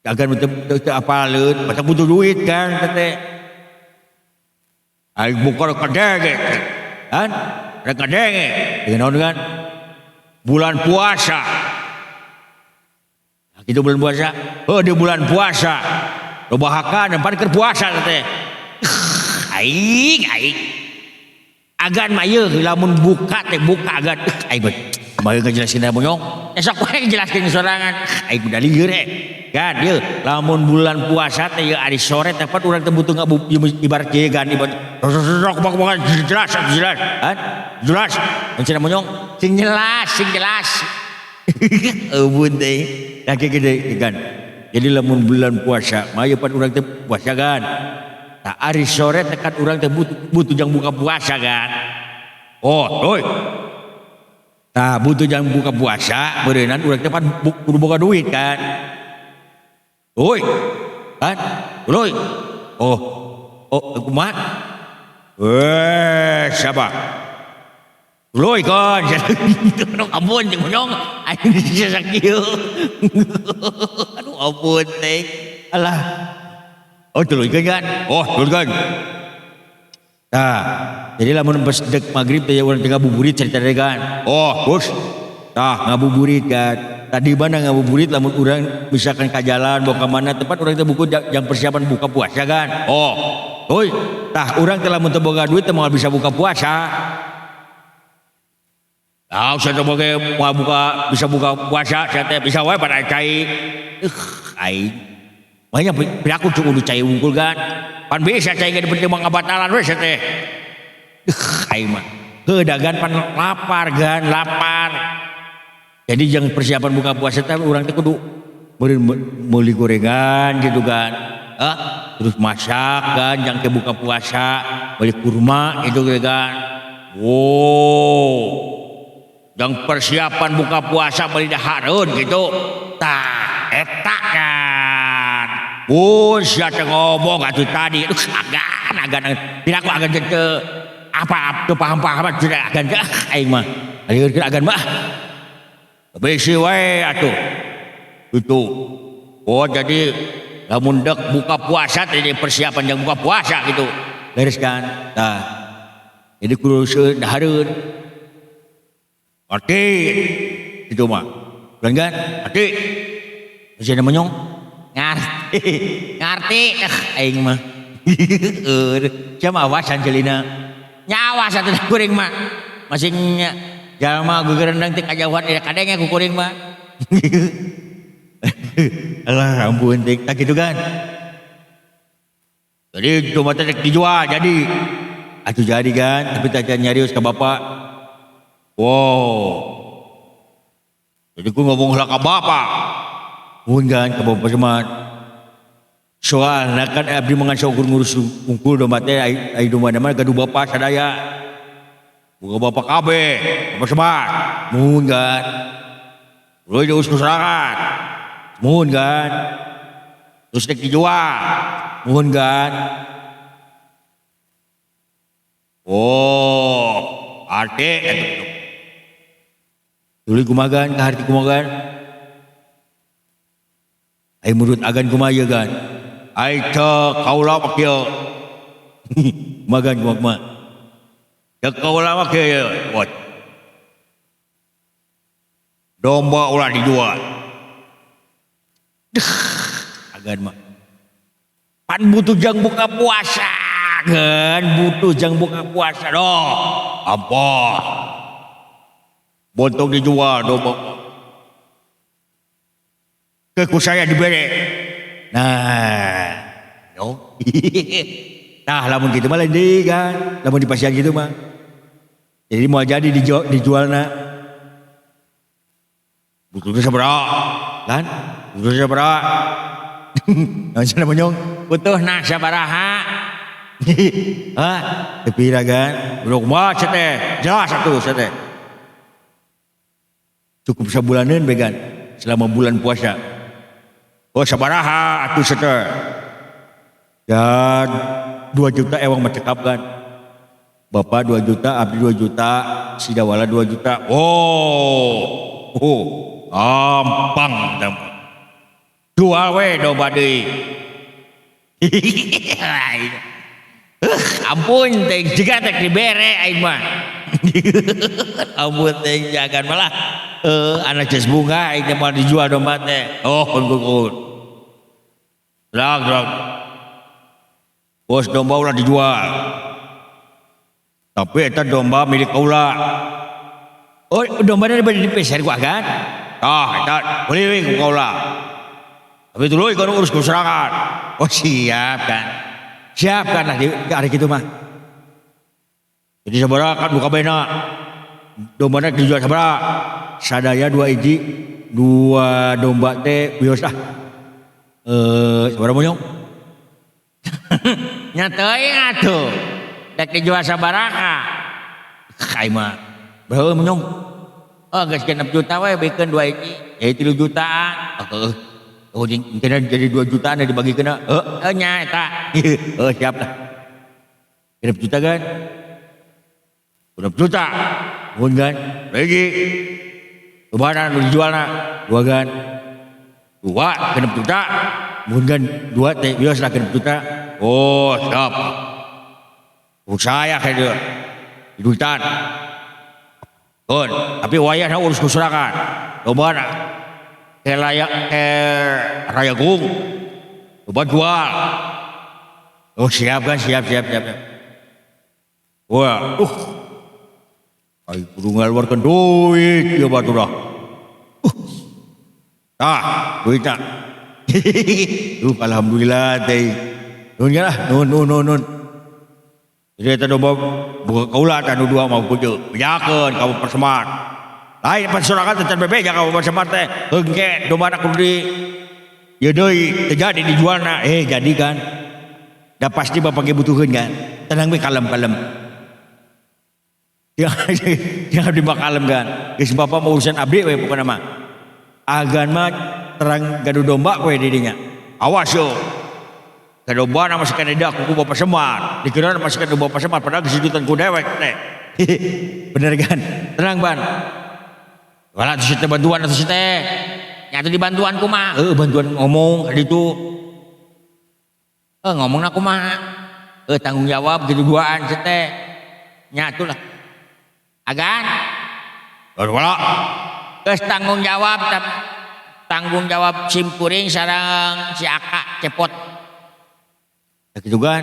Agan teu apaleun, mata butuh duit kan teh. Aing buka kadenge. Kan? Rek kadenge. Dengan naon kan? Bulan puasa. Itu bulan puasa. Oh, di bulan puasa. Loba hakan pan keur puasa teh. Aing aing. Agan mah ieu lamun buka teh buka agan. Aing mah bae ngejelasin monyong. Esok we jelaskeun sorangan. Aing udah lieur eh. Gan ieu lamun bulan puasa teh ieu ari sore teh pan urang teh butuh ngabu ibarat ieu gan ibarat jelas jelas kan jelas cenah monyong sing jelas sing jelas. Eueun teh da gede gan. Jadi lamun bulan puasa mah ieu pan urang teh puasa kan. Tah ari sore teh kan urang teh butuh jang buka puasa kan. Oh, oi. Tah butuh jang buka puasa beureunan urang teh pan kudu boga duit kan. Oi. Kan? Oi. Oh. Oh, kumaha? Eh, siapa? Tuluy kan. Aduh ampun jeung monyong. Aing sakieu. Aduh ampun teh. Alah. Oh, tuluykeun kan? Oh, tuluykeun. Tah, jadi lamun pas dek magrib teh urang teh ngabuburit cerita teh kan. Oh, bos. Tah, ngabuburit kan. Tadi mana ngabuburit lamun urang misalkan ka jalan bawa ka mana tempat urang teh buku jang persiapan buka puasa kan. Oh, oi, tah urang teh lamun teu boga duit teh moal bisa buka puasa. Tah, saya teh boga moal buka bisa buka puasa, saya teh bisa wae pada cai. Aing. Banyak piraku cukup cai wungkul kan. Pan bisa cai ge dipenting mah ngabatalan we saya teh. Aing mah. Heuh dagan pan lapar gan, lapar. Jadi jangan persiapan buka puasa teh urang teh kudu meuli gorengan gitu kan. Ah, terus masak kan jang ke buka puasa, beli kurma itu gitu kan. Wow. Jang persiapan buka puasa beli dahareun gitu. Tah, eta kan. Oh, sia teh ngomong atuh tadi. Aduh, agan agan piraku agan teu apa teu paham-paham atuh agan teh aing mah. Alieurkeun agan mah. Bisi wae atuh. Itu. Oh, jadi lamun dek buka puasa teh jadi persiapan jang buka puasa gitu. Beres kan? Tah. Jadi kudu seueur dahareun. Ngerti? Itu mah. Bukan kan? Ngerti? Masih ada monyong? Ngerti. Ngerti. Aing mah. Siapa awasan celina? Nyawa satu kuring mah. Masih jalma gegerendang teh kajauhan ieu kadenge ku kuring mah. Alah ampun teh tak gitu kan. Jadi cuma teh dijual jadi. Atuh jadi kan, tapi tak nyarios ka bapak. Wow. Jadi ku ngomong lah ka bapak. Mun kan ka bapak semat. Soalna kan abdi mah ngan saukur ngurus wungkul domba teh ai domba mah gaduh bapak sadaya. Buka bapak kabeh, bapak semat. Mun kan. Lu diurus ku sorangan. Mun kan. Terus dek dijual. Mun kan. Oh, arte eta. Tuluy kumaha ka harti kumaha? Ai menurut agan kumaha ieu gan? Ai teu kaula mah kieu. Kumaha kumaha? Teu kaula mah kieu. Domba ulah dijual. Deh, agan mah. Pan butuh jang buka puasa kan, butuh jang buka puasa doh. Apa? Bontong dijual domba. Ke ku saya dibere. Nah, yo. Nah, lamun gitu mah lain deui kan. Lamun dipasihan gitu mah. Jadi mau jadi dijualna. Butuhnya sabaraha? Kan? Butuhnya sabaraha? Naon cenah monyong? Butuhna sabaraha? Hah? Teu pira kan? Udah kumaha cenah teh? Jelas atuh cenah teh. Cukup sabulaneun be kan selama bulan puasa. Oh sabaraha atuh cenah teh? Ya 2 juta ewang mah cekap kan. Bapak 2 juta, abdi 2 juta, si Dawala 2 juta. Oh, oh, gampang gampang. Jual we domba deui. Ampun teh jiga teh dibere aing mah. Ampun teh jangan malah anak geus bunga aing teh moal dijual domba teh. Oh, kun kun kun. Drag drag. Bos domba ulah dijual. Tapi eta domba milik kaula. Oh, dombana bade dipeser ku agan. Tah, eta beli we ku kaula. Tapi tuluy kudu urus ku sorangan. Oh, siap kan. Siap kan lah di hari kitu mah. Jadi sabaraha kan buka bena. Dombana dijual sabaraha? Sadaya dua hiji, dua domba teh wios ah. Sabaraha monyong? Nya teuing atuh. Dek dijual sabaraha? Aing mah berapa monyong? Oh, geus 6 juta we bikeun dua hiji. Jadi 3 jutaan. Oh, oh, jeung jadi 2 jutaan dibagikeun. Heuh, nya eta. Oh, siap lah. 6 juta kan? 6 juta. Mun kan? Lagi. Lebaran nu dijualna dua kan? Dua 6 juta. Mun kan dua teh bios lah 6 juta. Oh, siap. Oh, saya kayak duitan. Kun, tapi wayahna urus ku sorangan. Loba ke layak ke Rayagung. Loba jual. Oh, siap kan, siap siap siap. Siap. Wah, Ai kudu ngaluarkeun duit ieu batur dah. Tah, duitna. Alhamdulillah teh. Nuhun lah, nuhun nuhun nuhun. Nuhun. Jadi eta domba buka kaula tah nu dua mah kudu bejakeun ka Bapak Semar. Lain pan sorangan teh can bebeja ka Bapak Semar teh. Hengke dombana kudu di ieu deui teu jadi dijualna. Eh jadi kan. Da pasti bapak ge butuheun kan. Tenang we kalem-kalem. Jangan jangan abdi mah kalem kan. Geus bapak mau urusan abdi we pokona mah. Agan mah terang gaduh domba we di dinya. Awas yo. Domba masih kena ku Bapak Semar. Dikira masih kena Bapak Semar padahal geus duitan ku dewek teh. Bener kan? Tenang ban. Wala tuh teh bantuan atuh teh. Nya atuh dibantuan kumaha? Heuh, bantuan ngomong ka ditu. Eh ngomongna kumaha? Eh tanggung jawab gitu duaan teh. Nya atuh lah. Agan. Wala. Geus tanggung jawab, tanggung jawab simkuring sareng si Aka cepot. Ya gitu kan.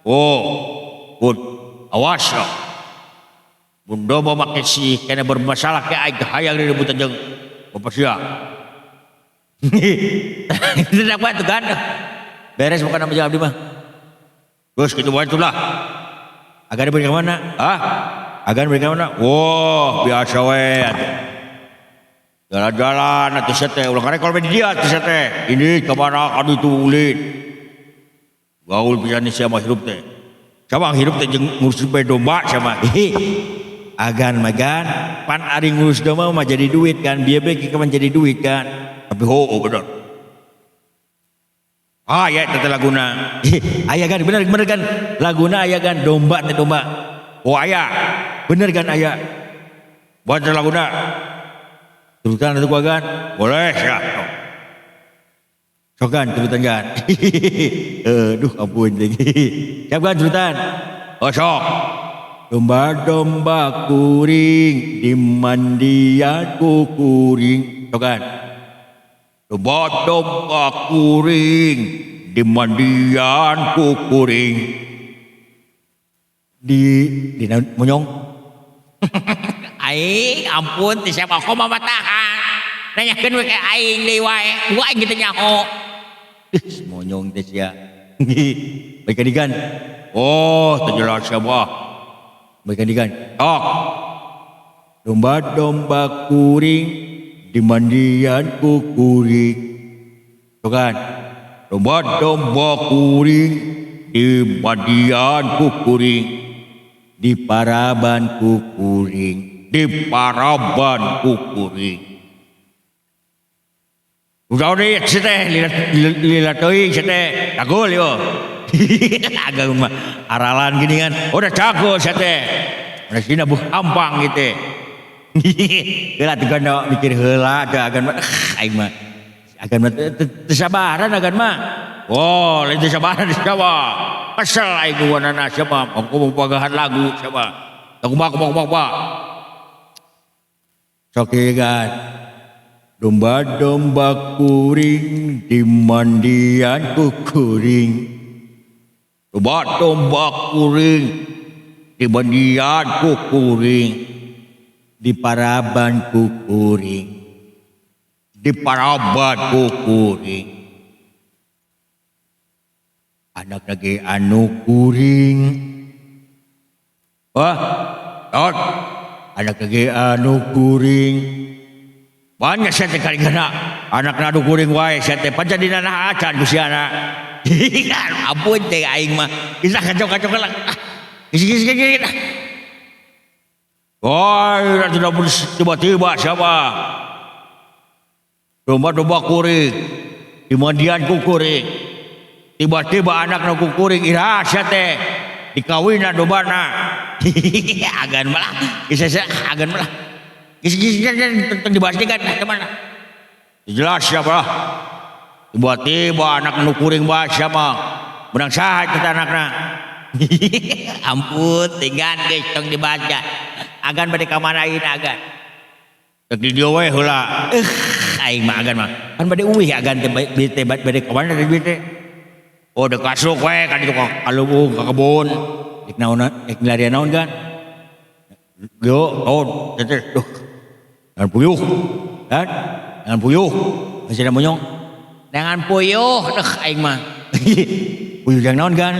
Oh, good. Awas yo. Mun domba make si kena bermasalah ke aing hayang ribut jeung bapak sia. Tidak buat tuh kan. Beres bukan nama abdi mah. Terus gitu wae lah. Agan beri ke mana? Ah? Agan beri ke mana? Wah, biasa we. Jalan-jalan atuh sia teh ulah karek kalau di dia atuh sia teh. Ini kemana kadu itu ulin. Gaul pisan sia mah hirup teh. Sama hirup teh jeung ngurus bae domba sama. Agan magan pan ari ngurus domba mah jadi duit kan. Bieu bae kapan jadi duit kan. Tapi ho oh, bener. Ah ya teh laguna. Aya kan bener bener kan laguna aya kan domba teh domba. Oh aya. Bener kan aya. Buat laguna. Turutan atuh ku agan. Boleh ya. Sok kan turutan kan. Aduh ampun. Siap kan turutan? Oh sok. Domba-domba kuring di mandian ku kuring. Sok kan? Domba-domba kuring di mandian ku kuring. Di monyong. Aing ampun teh siapa kok mah tahan. Nanyakeun we ka aing deui wae. Gua aing kitu nyaho. Ih, monyong teh sia. Baik digan. Oh, teu jelas siapa. Baik digan. Tok. Domba-domba kuring di mandian ku kuring. Tuh kan? Domba-domba kuring di mandian ku kuring. Di paraban ku kuring. Di paraban ku kuring. Udah deh, teh lila lila teuing teh. Cagul yo. Agak mah aralan gini kan. Udah cagul teh. Udah sini buh ampang gitu. Heula teh kan mikir heula teh agan mah aing mah. Agan mah teu sabaran agan mah. Oh, lain teu sabaran siapa? Kesel aing guwanana siapa? Aku mau pagahan lagu siapa? Kumaha kumaha kumaha. Sok kan. Domba-domba kuring di mandian ku kuring. Domba-domba kuring di mandian ku kuring. Di paraban ku kuring. Di paraban ku kuring. Anak lagi anu kuring. Wah, tot. Anak lagi anu kuring. Banyak saya teh kali kena anak anu kuring wae saya teh panca dina acan ku si anak. Ampun teh aing mah. Bisa kacau-kacau lah. Gis gis gis. Woi, tidak tiba-tiba siapa? Domba-domba kuring di mandian ku kuring. Tiba-tiba anak nu kuring iraha sia teh dikawinan dombana. Agan malah geus agan malah. Geus geus tentang dibahas kan teman. Jelas siapa lah. Tiba-tiba anak nu kuring bae siapa? Menang saha eta anakna? Ampun, tinggal geus tong dibaca. Agan bade ka mana ayeuna agan? Rek di dieu we heula. Aing mah agan mah. Kan bade uwih agan teh teh bade ka mana teh? Oh, dek kasuk we ka ditu ka leuweung ka kebun. Rek naon rek milarian naon kan? Yo, oh, teh duh. Jangan puyuh. Kan? Jangan puyuh. Masih ada monyong. Jangan puyuh deh aing mah. Puyuh jangan naon kan?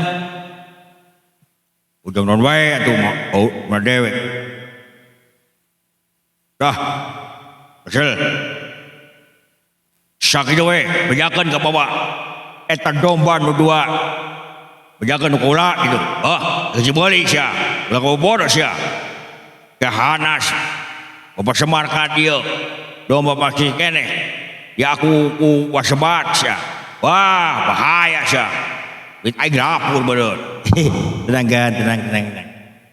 Ujang naon wae atuh mah. Oh, mah dewek. Dah. Kesel. Sakitu we, bejakeun ka bawa. Eta domba nu dua. Bejakeun nu kula gitu. Ah, geus meuli sia. Ulah kau bodoh sia. Kehanas. Bapak Semar ka dieu. Domba masih keneh. Ya aku ku wasebat sia. Wah, bahaya sia. Wit aing lapur bener. Tenang kan, tenang, tenang, tenang.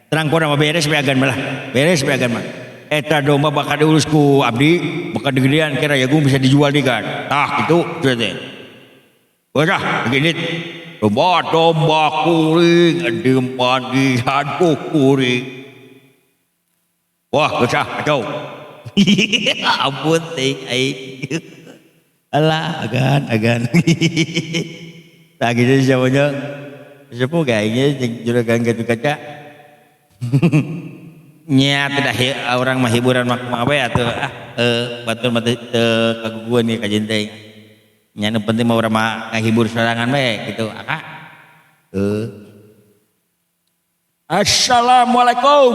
Tenang pokona mah beres we agan malah. Beres we agan mah. Eta domba bakal diurus ku abdi, bakal digedean kira ya bisa dijual di kan. Tah gitu teh. Udah, begini. Domba-domba kuring di mandian ku kuring. Wah, geus ah, kacau. Ampun teh aing. Alah, agan, agan. Tah gitu siapanya. Sepuh kayaknya jeung juragan Gatot Kaca. Nya tidak orang mah hiburan mah kumaha we atuh ah batur mah teu kagugueun ieu kajeun teh. Nya nu penting mah urang mah ngahibur sorangan we gitu aka. Assalamualaikum.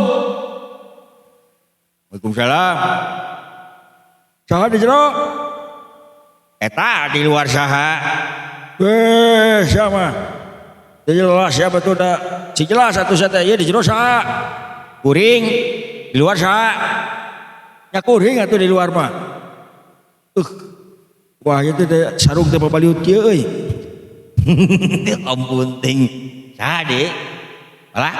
Waalaikumsalam. Saha di jero? Eta di luar saha? Siapa? Jelas siapa tuh dah? Si jelas atuh sia teh ieu di jero saha? Kuring di luar saha? Ya kuring atuh di luar mah. Wah itu teh sarung teh babaliut kieu euy. Ampun ting. Saha deui? Alah.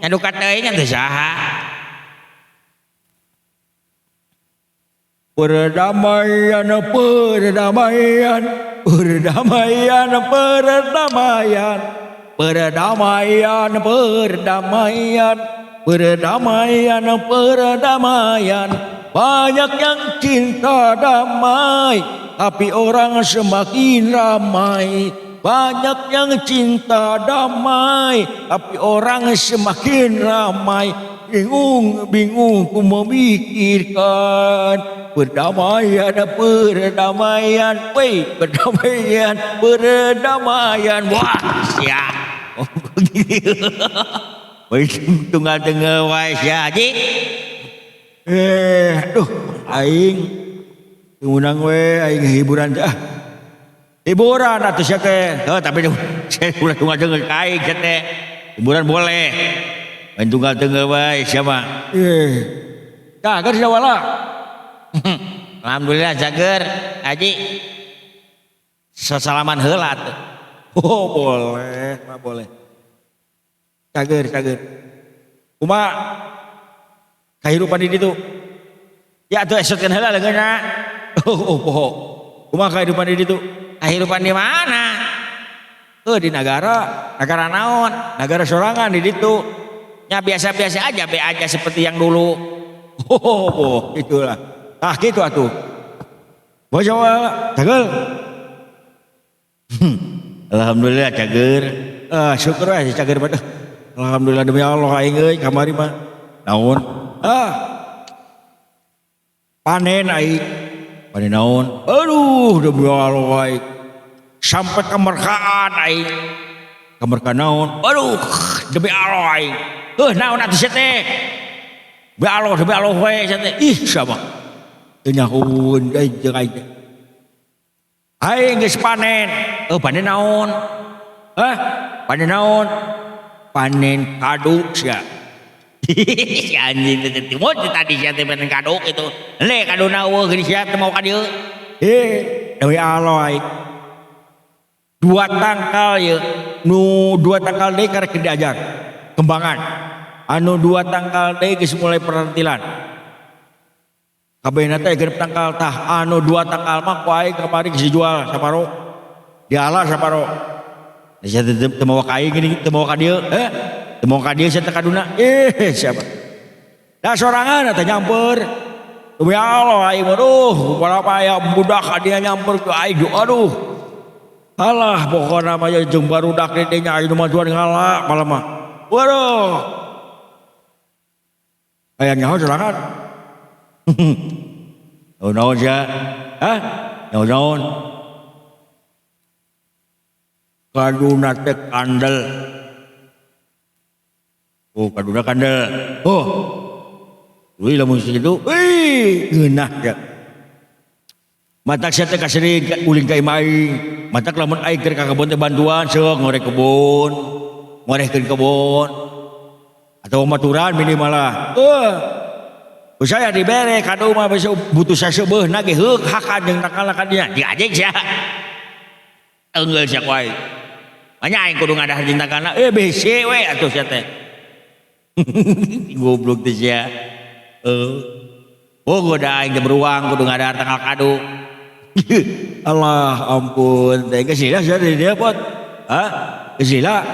Nya duka teuing atuh saha? Perdamaian, perdamaian, perdamaian, perdamaian, perdamaian, perdamaian, perdamaian, perdamaian. Banyak yang cinta damai, tapi orang semakin ramai. Banyak yang cinta damai, tapi orang semakin ramai. Bingung, bingung ku memikirkan perdamaian, perdamaian, weh, perdamaian, perdamaian. Wah, siap. Weh, tunggal tengah wae sia haji. Aduh, aing ngundang we aing hiburan teh. Hiburan atuh sia teh. Heuh, tapi saya ulah tunggal tengah ka aing sia teh. Hiburan boleh. Main tunggal tengah wae siapa? Cager sia wala. Alhamdulillah cager haji. Sesalaman heula atuh. Oh, boleh, mah boleh. Cager, cager. Kumaha kahirupan di ditu? Ya atuh esotkeun heula leungeunna. Oh, oh, poho. Kumaha kahirupan di ditu? Kahirupan di mana? Oh, di nagara. Nagara naon? Nagara sorangan di ditu. Nya biasa-biasa aja, be aja seperti yang dulu. Oh, itulah. Ah, gitu atuh. Bocah cageur. Alhamdulillah cager. Ah, syukur aja cager pada. Alhamdulillah demi Allah aing euy kamari mah. Naon? Ah. Panen aing. Panen naon? Aduh, demi Allah aing. Sampai kemerkaan aing. Kemerkaan naon? Aduh, demi Allah aing. Naon atuh sia teh? Demi Allah, demi Allah we sia teh. Ih, sama. Teu nyahoeun aing jeung aing teh. Aing geus panen. Panen naon? Hah? Panen naon? Panen kadu sia. Si anjing teh timur tadi sia teh panen kadu itu. Le kaduna eueuh geuning sia teh mau ka dieu. Demi Allah aing. Dua tangkal ye, nu dua tangkal deui karek diajar kembangan. Anu dua tangkal deui geus mulai perantilan. Kabehna teh genep tangkal tah, anu dua tangkal mah ku aing kamari geus dijual saparo. Diala saparo. Sia teh teu mawa ka aing geuning, teu mawa ka dieu. Teu mawa ka dieu sia teh kaduna. Siapa? Da sorangan teh nyamper. Demi Allah aing mah aduh, berapa aya budak ka dieu nyamper ku aing aduh. Alah pokona mah jeung barudak di dinya aing nu majuan ngala malah mah. Waduh. Aya nyaho sorangan. Naon sia? Hah? Naon-naon? Kaduna teh kandel. Oh, kaduna kandel. Oh. Wih lamun sakitu, wih ngeunah ya. Matak sia teh kaseuring ulin ka imah aing. Matak lamun aing keur ka kebon teh bantuan sok ngorek kebon, ngorehkeun kebon. Atau maturan minimal lah. Saya dibere kadu mah besok butuh saseubeuhna ge heuk hakan jeung tangkalna ka dinya. Diajeng sia. Enggeul sia ku aing. Manya aing kudu ngadahar jeung tangkalna, bisi we atuh sia teh. Goblok teh sia. Oh, goda aing teh beruang kudu ngadahar tangkal kadu. Allah ampun, teh geus sila sia di dieu pot. Hah? Geus sila.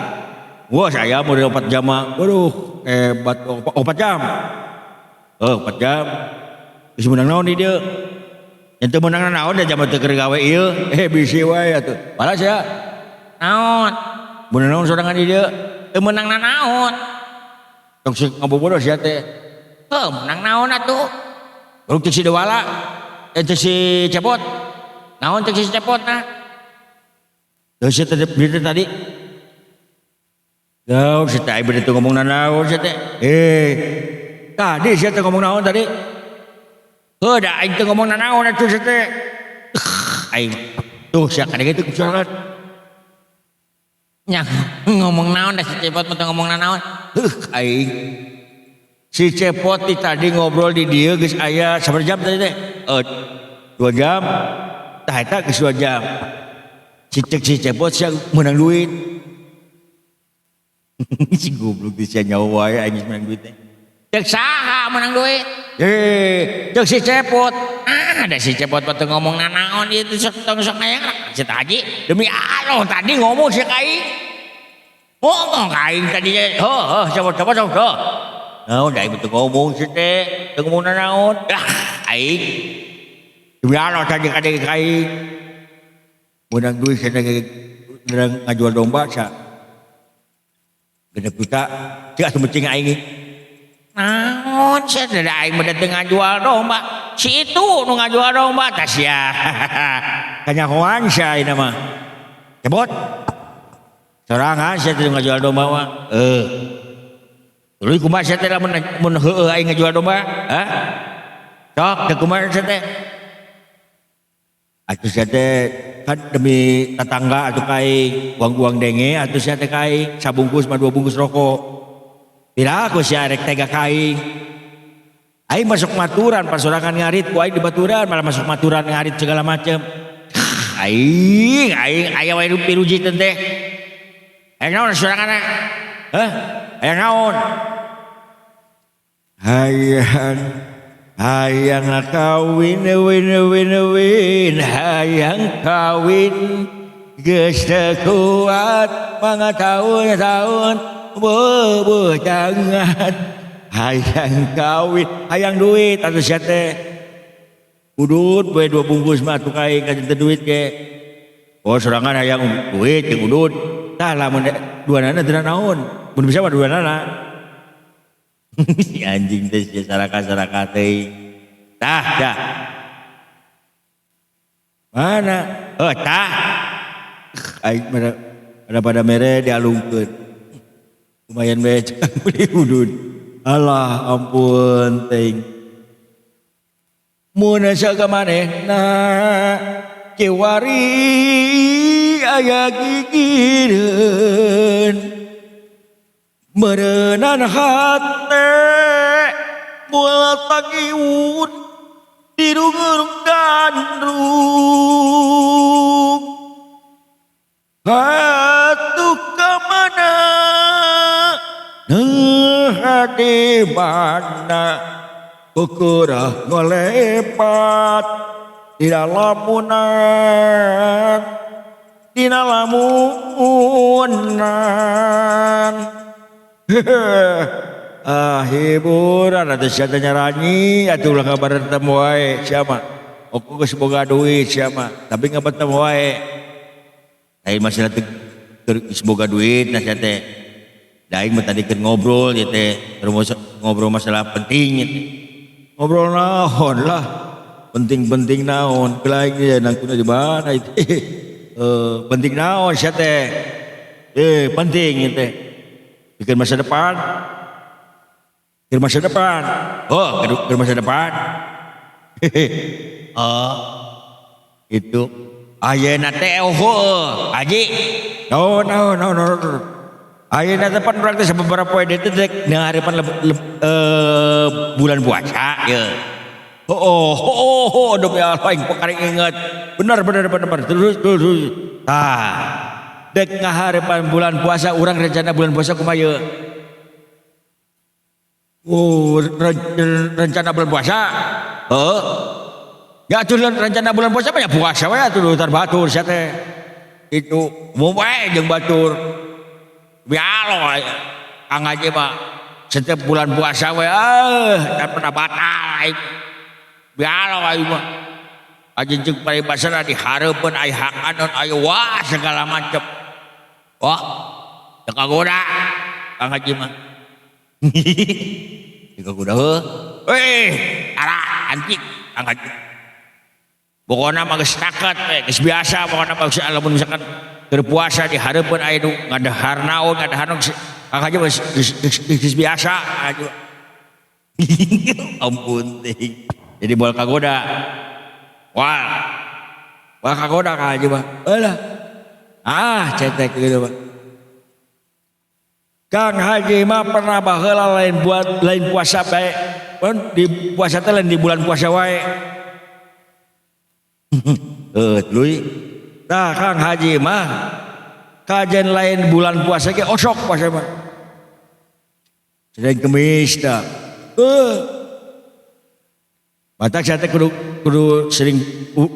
Wah, saya mau 4 jam mah. Waduh, hebat 4 jam. Oh, 4 jam. Geus meunang naon di dieu? Nya teu meunang naon da jam teu keur gawe ieu. Bisi wae atuh. Padahal sia naon? Meunang naon sorangan di dieu? Teu meunang naon? Tong sik ngabobodo sia teh. Heuh, meunang naon atuh? Baru cek si Dewala, cek si Cepot. Naon cek si Cepot nah? Teu sia teh beureut tadi. Naon sia teh beureut ngomong naon sia teh? Tadi sia teh ngomong naon tadi? Heuh, da aing teh ngomong naon atuh sia teh. Aing tuh sia kadang itu kusorangan. Nya ngomong naon da si Cepot mah teu ngomong naon. Heuh, aing. Si Cepot ti tadi ngobrol di dieu geus aya sabaraha jam tadi teh? 2 jam. Tah eta geus 2 jam. Si cek si Cepot sia meunang duit. Si goblok teh sia nyawa wae aing geus meunang duit teh. Cek saha meunang duit? Cek si Cepot. Ah, da si Cepot mah teu ngomong nanaon ieu teh sok tong sok hayang si Haji. Demi Allah tadi ngomong si aing. Ngomong ka aing tadi. Heuh, heuh, Cepot, Cepot, sok heuh. Naon da aing teu ngomong si teh, teu ngomong nanaon. Ah, aing. Demi Allah tadi kadang ka aing. Meunang duit cenah ge ngajual domba sia. 6 juta, cik atuh mencing aing. Naon sia teh da aing mah teu ngajual domba. Si itu nu ngajual domba tah sia. Kanyahoan sia ayeuna mah. Cepot. Sorangan sia teh ngajual domba mah. Tuluy kumaha sia teh lamun mun heueuh aing ngajual domba? Hah? Sok teh kumaha sia teh? Atuh sia teh kan demi tetangga atuh ka aing, uang-uang denge atuh sia teh ka aing, sabungkus mah 2 bungkus rokok. Piraku sia rek tega ka aing. Aing masuk maturan pasorangan ngarit ku aing di baturan malah masuk maturan ngarit segala macem. Aing aing aya wae nu pirujiteun teh. Aya naon soranganna? Hah? Aya naon? Hayang hayang kawin win win win hayang kawin geus teu kuat mangga tahun-tahun Beuh jangan. Hayang kawin, hayang duit atuh sia teh. Udut we 2 bungkus mah atuh ka aing ka duit ge. Oh sorangan hayang duit jeung udut. Tah lamun duanana teu naon. Mun bisa mah duanana. Si anjing teh sia saraka-saraka teh. Tah dah. Mana? Oh tah. Aing mana pada mere dialungkeun. Lumayan bae beli udut. Alah ampun teuing. Mun asa ka manehna kiwari aya gigireun. Meureunan hate moal tagiun dirungrung gandrung. Atuh ka mana? Nah di mana ukurah ngolepat dina lamunan dina lamunan. Ah hiburan atuh sia teh nyaranyi atuh ulah ngabarentem wae sia mah. Oke geus boga duit sia mah tapi ngabetem wae. Lain masalah teh geus boga duit nah sia teh. Da aing mah tadi keur ngobrol ieu teh, ngobrol masalah penting ieu teh. Ngobrol naon lah? Penting-penting naon? Lain ieu nangtuna di mana ieu teh? Penting naon sia teh? Penting ieu teh. Bikin masa depan. Bikin masa depan. Oh, ke masa depan. Oh, itu. Ayeuna teh oh, haji. No, no, no, no, no. Ayeuna teh pan urang teh sababaraha poe deui teh rek ngaharepan bulan puasa ye. Oh, oh, oh, demi Allah aing paling inget. Benar, benar, benar, benar. Terus, terus, terus. Tah. Dek ngaharepan bulan puasa urang rencana bulan puasa kumaha ye? Oh, rencana bulan puasa. Heeh. Ya atuh rencana bulan puasa mah ya puasa we atuh tar batur sia teh. Itu mun wae jeung batur. Bialo Kang Haji mah setiap bulan puasa we ah dan pernah batal aing. Bialo aing mah. Aja jeung paribasana dihareupeun aya hakaneun aya wah segala macem. Wah, teu kagoda Kang Haji mah. Teu kagoda heuh. Eh, ara anjing Kang Haji. Pokona mah geus taket we, geus biasa pokona mah geus lamun misalkan keur puasa dihareupeun aya nu ngadahar naon, ngadahar naon Kang Haji mah geus biasa Kang Haji. Ampun teuing. Jadi moal kagoda. Wah. Moal kagoda Kang Haji mah. Eulah. Ah, cetek gitu mah. Kang Haji mah pernah baheula lain buat lain puasa bae. Pun di puasa teh lain di bulan puasa wae. Tuluy. Tah Kang Haji mah kajen lain bulan puasa ge osok puasa mah. Senin Kemis tah. Matak saya teh kudu sering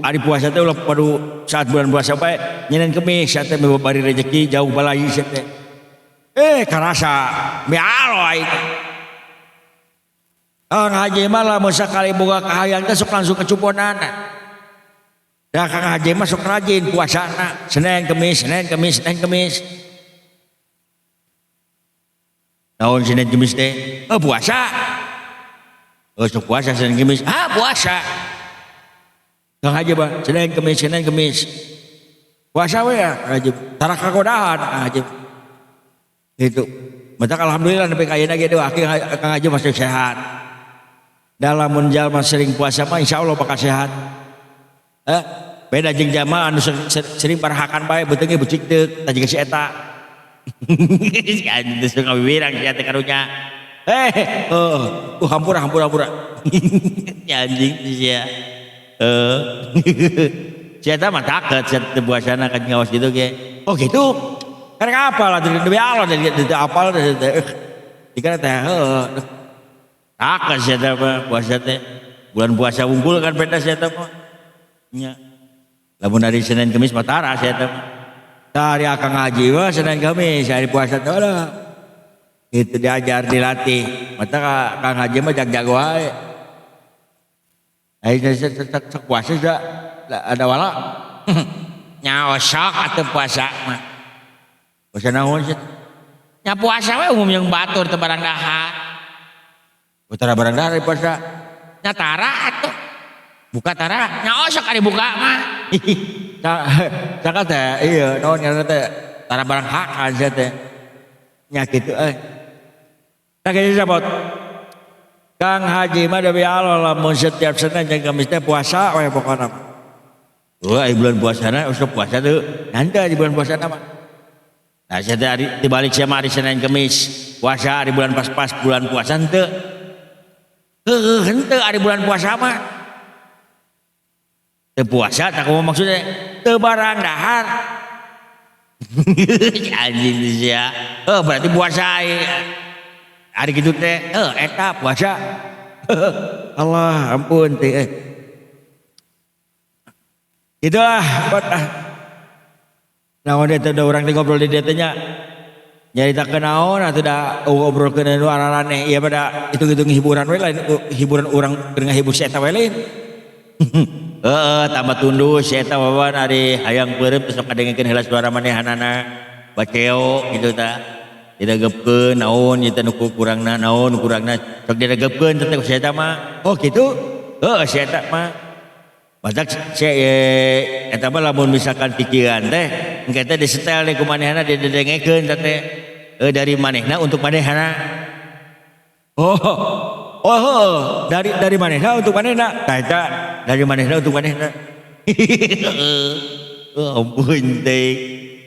hari puasa teh ulah padu saat bulan puasa bae nyenin Kemis saya teh bari rezeki jauh balai saya teh. Karasa mialo aing. Kang Haji mah lamun sakali boga kahayang teh sok langsung kecuponan. Da Kang Haji mah sok rajin puasana Senin Kemis, Senin Kemis, Senin Kemis. Naon Senin Kemis teh? Oh puasa. Oh sok puasa Senin Kemis. Ah puasa. Kang Haji mah Senin Kemis, Senin Kemis. Puasa we ya Kang Haji. Tara kagodaan Kang Haji. Itu. Matak alhamdulillah nepi ka ayeuna ge deui Kang Haji masih sehat. Dalam mun jalma sering puasa mah insyaallah bakal sehat. Beda jeung jalma anu sering parahakan bae beuteung ge becik teu tah jiga si eta. Si anjing teh suka wirang si eta karunya. Hampura hampura hampura. Si anjing sia. Si eta mah taket si eta puasana kan ngawas gitu ge. Oh gitu. Karek apal atuh demi Allah dari apal dikira teh heuh. Taket si eta mah puasa teh. Bulan puasa unggul kan beda si eta mah. Nya. Lamun hari Senin Kemis mah tara si eta mah. Tah ari Akang Haji mah Senin Kemis hari puasa teh lah. Itu diajar, dilatih. Mata Kang Haji mah jag-jago wae. Ayo sok puasa dah ada wala. Nya osok atuh puasa mah. Puasa naon sih? Nya puasa we umum yang batur teu barang dahar. Tara barang dahar puasa. Nya tara atuh. Buka tara, nya osok ari buka mah. Caka teh iya naon ngaranna teh tara barang hak aja teh. Nya kitu euy. Tah kitu sabot. Kang Haji mah demi Allah lamun setiap Senin jeung Kamis teh puasa we pokona mah. Wah, bulan puasana usah puasa tuh. Nanti di bulan puasana mah. Nah, saya teh hari dibalik sama hari Senin Kamis puasa hari bulan pas-pas bulan puasa henteu. Heuh henteu hari bulan puasa mah. Teu puasa tak kumaha maksudnya? Teu barang dahar. Anjing sia. Heuh berarti puasa hari kitu teh. Heuh eta puasa. Allah ampun teh. Itulah buat ah. Naon teh da urang teh ngobrol di dieu teh nya. Nyaritakeun naon atuh da ngobrolkeun nu araraneh ieu pada hitung-hitung hiburan we lain hiburan urang keur ngahibur si eta we lain. Heeh, tambah tundus si eta wawan ari hayang peureum teh sok kadengekeun heula suara manehanana. Baceo kitu tah. Diregepkeun naon ieu teh nu kurangna naon nu kurangna sok diregepkeun teh si eta mah. Oh kitu? Heeh si eta mah. Matak si eta mah lamun misalkan pikiran teh engke teh disetel deui ku manehna didedengekeun teh dari manehna untuk manehna. Oh. Oh, oh, dari manehna untuk manehna. Tah eta dari manehna untuk manehna. Oh, ampun teh.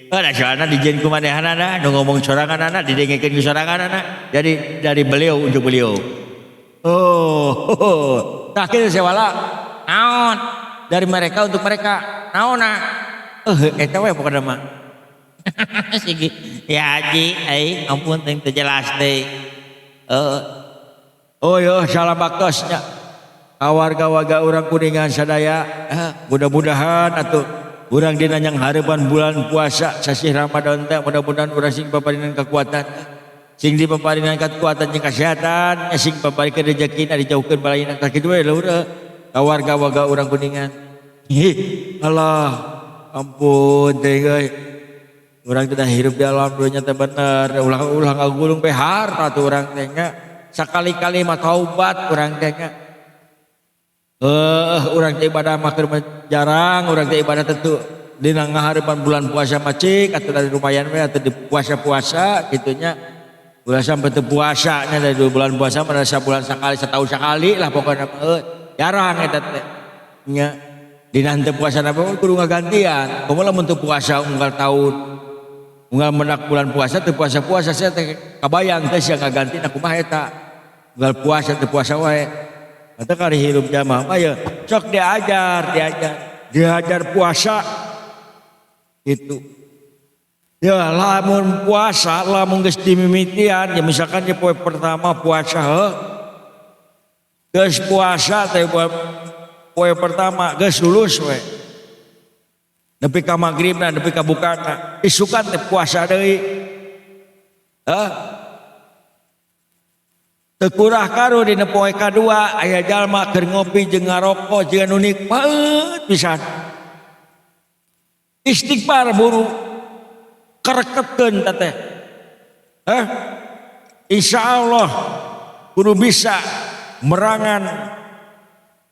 Ada soalna dijieun ku manehanana nu ngomong soranganana didengekeun ku soranganana. Jadi dari beliau untuk beliau. Oh, oh. Tah kitu sewala. Naon? Dari mereka untuk mereka. Naonna? Eta we pokona mah. Sigi ya haji ai ampun teh teu jelas deui. Heeh. Oh yo salam baktosnya. Ka warga-warga urang Kuningan sadaya, mudah-mudahan atuh urang dina yang hareupan bulan puasa sasih Ramadan teh mudah-mudahan urang sing paparinan kekuatan. Sing dipaparinan kekuatan jeung kesehatan, sing paparikeun rezekina dijauhkeun balaina tah kitu we leueur ka warga-warga urang Kuningan. Ih, Allah ampun teh euy. Urang teh hirup di alam dunya teh bener, ulah-ulah ngagulung be harta tuh urang teh nya. Sakali-kali mah taubat urang teh nya. Urang teh ibadah mah keur jarang, urang teh ibadah tentu dina ngahareupan bulan puasa mah cik atuh dari lumayan we atuh di puasa-puasa kitu nya. Ulah sampai teu puasa nya dari bulan puasa mah sabulan sakali setahun sakali lah pokona mah jarang eta teh. Nya dina henteu puasa na kudu ngagantian. Komo lamun teu puasa unggal taun. Unggal menak bulan puasa teu puasa-puasa sia teh kabayang teh sia ngagantina kumaha eta. Unggal puasa teu puasa wae. Mata kali hirup jamaah mah ya sok diajar, diajar, diajar puasa itu. Ya lamun puasa, lamun geus dimimitian, ya misalkan di poe pertama puasa heuh. Geus puasa teh poe pertama geus lulus we. Nepi ka magribna, nepi ka bukana, isukan teh puasa deui. Heuh. Teu kurah karu dina poe kadua aya jalma keur ngopi jeung ngarokok jeung nu nikmat pisan. Istighfar buru kereketkeun teh. Hah? Insyaallah kudu bisa merangan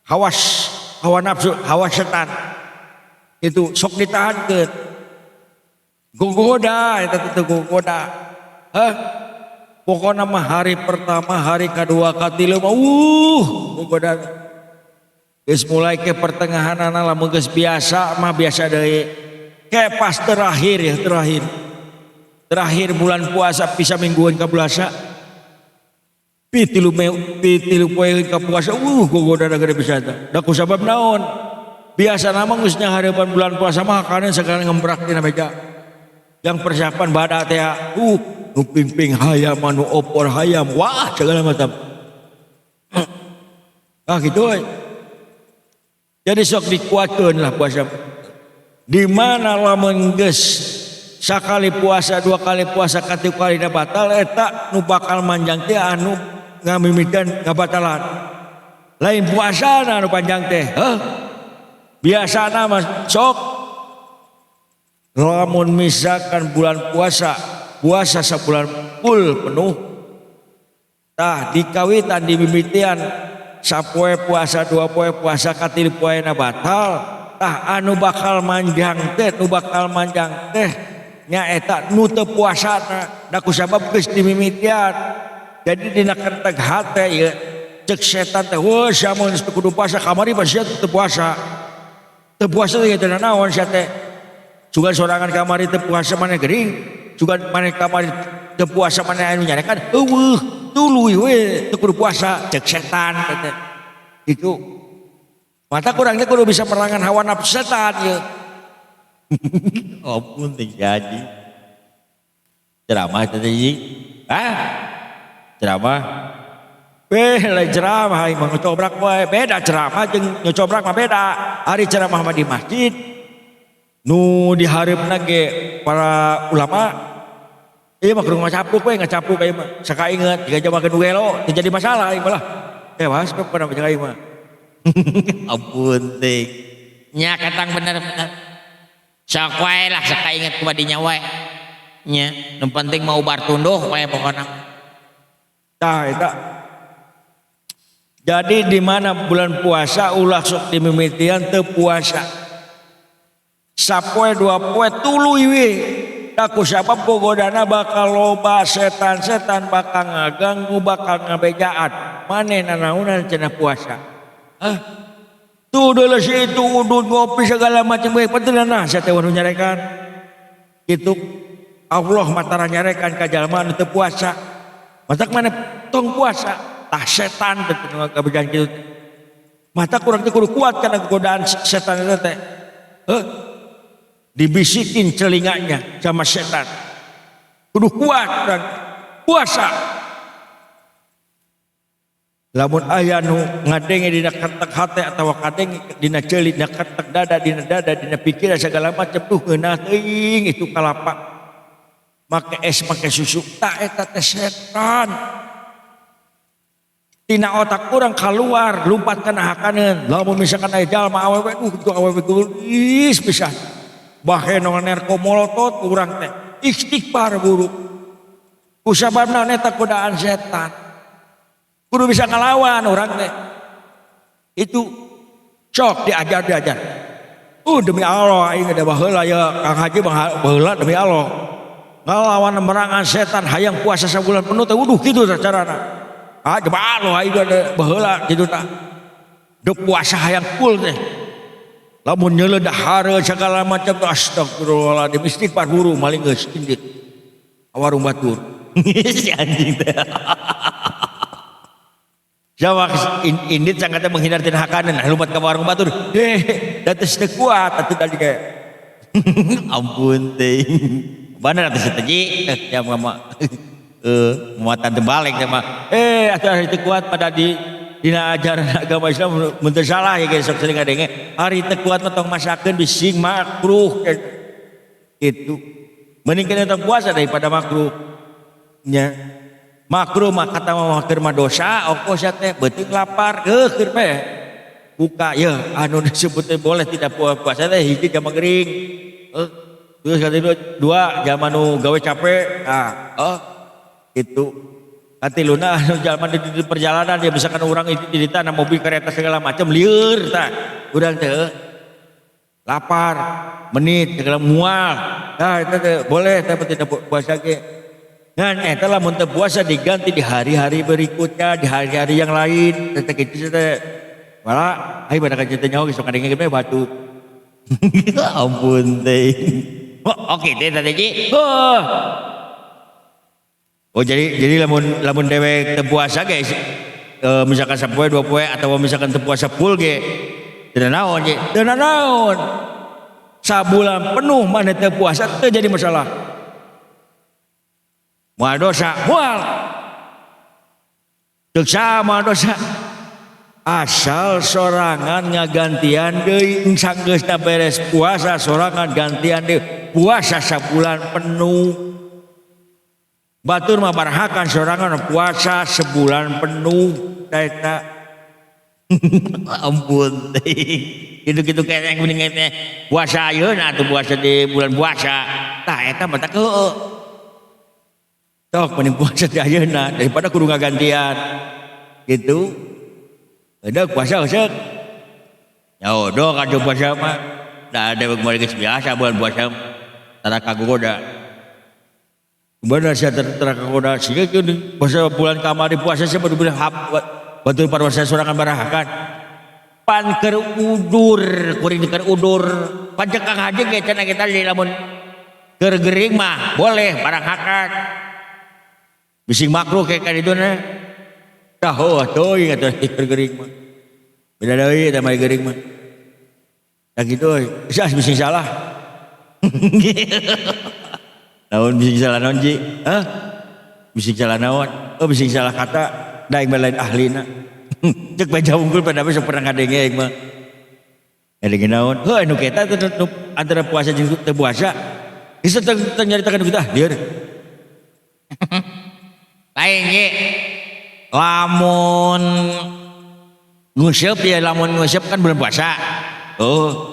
hawas, hawa nafsu, hawa setan. Itu sok ditahankeun. Gogoda eta teh gogoda. Hah? Pokokna mah hari pertama, hari kedua, katilu mah gogoda. Geus mulai ke pertengahanana lamun geus biasa mah biasa deui. Ke pas terakhir ya, terakhir. Terakhir bulan puasa bisa mingguan ka puasa. Pi tilu poe ka puasa, gogoda gede pisan teh. Da ku sabab naon? Biasa mah geus nyaharieupan bulan puasa mah kana segala ngembrak dina meja. Yang persiapan bada teh, nu pingping hayam, nu opor hayam, wah segala macam. Ah gitu we. Jadi sok dikuatkeun lah puasa. Di mana lamun geus Sakali puasa, dua kali puasa, katilu kali batal, eta nu bakal manjang teh anu ngamimitian ngabatalan. Lain puasa anu panjang teh. Heh. Biasana mah sok lamun misalkan bulan puasa, puasa sabulan full penuh. Tah dikawitan dimimitian sapoe puasa, dua poe puasa, katilu poena batal. Tah anu bakal manjang teh, nu bakal manjang teh nyaeta nu teu puasana, da kusabab geus dimimitian. Jadi dina kerteg hate ieu cek setan teh, wah sia mun kudu puasa kamari mah sia teu puasa. Teu puasa teh teu naon sia teh. Sugan sorangan kamari teu puasa maneh gering, sugan maneh kamari teu puasa maneh anu nyarekan eueuh tuluy we teu kudu puasa cek setan teh. Itu. Mata kurang teh kudu bisa merangan hawa nafsu setan ieu. Ampun teh jadi. Ceramah teh ji. Hah? Ceramah. Lain ceramah aing mah ngecobrak wae. Beda ceramah jeung ngecobrak mah beda. Ari ceramah mah di masjid. Nu dihareupna ge para ulama. Ieu mah kudu ngacapruk we, ngacapruk aing mah. Sakainget jiga jama nu gelo teu jadi masalah aing mah lah. Tewas we pernah jeung aing mah. Ampun teh. Nya katang bener-bener. Sok wae lah sakainget ku badinya wae. Nya, nu penting mau bar tunduh wae pokona. Tah eta. Jadi di mana bulan puasa ulah sok dimimitian teu puasa. Sapoe dua poe tuluy we. Da kusabab gogodana bakal loba setan-setan bakal ngaganggu, bakal ngabejaan. Maneh nanaonan cenah puasa. Hah? Tuh dulu si itu udut ngopi segala macam bae padahal nah sia teh nu nyarekan. Gitu. Allah matara nyarekan ka jalma anu teu puasa. Matak maneh tong puasa. Tah setan teh nu ngabejaan kitu. Mata kurang teh kudu kuat kana godaan setan eta teh. Heuh. Dibisikin celinganya sama setan. Kudu kuat dan puasa. Lamun aya nu ngadenge dina kertek hate atawa kadenge dina ceuli, dina kertek dada, dina dada, dina pikiran segala macam tuh ngeunah teuing itu kalapa. Make es, make susu, tah eta teh setan. Tina otak urang keluar lumpat kana hakaneun. Lamun misalkan aya jalma awewe, duh awewe geulis pisan. Baheno nerko molotot urang teh istighfar buruk. Kusababna eta godaan setan. Kudu bisa ngelawan orang teh. Itu sok diajar-diajar. Demi Allah aing ada baheula ya Kang Haji baheula demi Allah. Ngelawan merangan setan hayang puasa sabulan penuh teh uduh kitu tah carana. Ah demi Allah aing ada baheula kitu tah. Dek puasa hayang full teh. Lamun nyeuleuh dahar segala macam tuh astagfirullahaladzim istighfar buru maling geus indit. Warung batur. Si anjing teh. Jawa indit sangatnya menghindar tina hakaneun, lumpat ka warung batur. Heh, da teu kuat atuh tadi kayak. Ampun teh. Bener atuh teh ji. Ya mama. Muatan terbalik teh mah. Atuh hari teu kuat pada di dina ajaran agama Islam mun teu salah ya guys, sok sering ngadenge. Hari teu kuat mah tong masakeun bising makruh gitu. Mending kena tong puasa daripada makruh. Nya. Makruh mah kata mah keur mah dosa, ongkoh sia teh beuteung lapar, heuh keur meh. Buka ya anu disebut teh boleh tidak puasa teh hiji jam gering. Terus kata itu dua jam anu gawe capek, ah, oh, itu. Katiluna anu jalma di perjalanan ya misalkan orang itu di tanah mobil kereta segala macam lieur tah. Urang teh lapar, menit segala mual. Nah, itu teh boleh tapi tidak puasa ge. Ngan eta lamun teu puasa diganti di hari-hari berikutnya, di hari-hari yang lain. Teh kitu teh. Malah ai pada kajian teh nyaho geus kadenge ge batu. Ampun teh. Oh, oke teh tadi ji. Oh. Oh, jadi lamun dewek teu puasa ge, misalkan sapoe dua poe atau misalkan teu puasa full ge teu naon ji. Teu naon. Sabulan penuh maneh teu puasa teu jadi masalah. Moal dosa, moal. Teu sama dosa. Asal sorangan ngagantian deui sanggeusna beres puasa sorangan gantian deui puasa sabulan penuh. Batur mah barahakan sorangan puasa sebulan penuh eta. Ampun gitu-gitu kayak yang mending teh puasa ayeuna atuh puasa di bulan puasa. Tah eta mah teh heueuh. Tok mending puasa di ayeuna daripada kudu ngagantian. Gitu. Udah puasa usah. Ya udah kado puasa mah. Da ada kemarin geus biasa bulan puasa. Tara kagoda. Bener sia tara kagoda siga puasa bulan kamari puasa sia baru hap batur parwasa sorangan barahakan. Pan keur udur, kuring keur udur. Pan cek Kang Haji ge cenah kita di lamun keur gering mah boleh barahakan. Bising makruh kayak kaditu na. Tahu atuh atuh keur gering mah. Beda deui eta mah gering mah. Tah kitu euy, geus bising salah. Naon bising salah naon ji? Hah? Bising salah naon? Oh bising salah kata da aing mah lain ahlina. Cek baca unggul pada besok pernah ngadenge aing mah. Ngadenge naon? Heuh anu kita teh antara puasa jeung teu puasa. Geus teu nyaritakeun kitu ah lieur. Lain ye. Lamun nguseup ya lamun nguseup kan bulan puasa. Oh.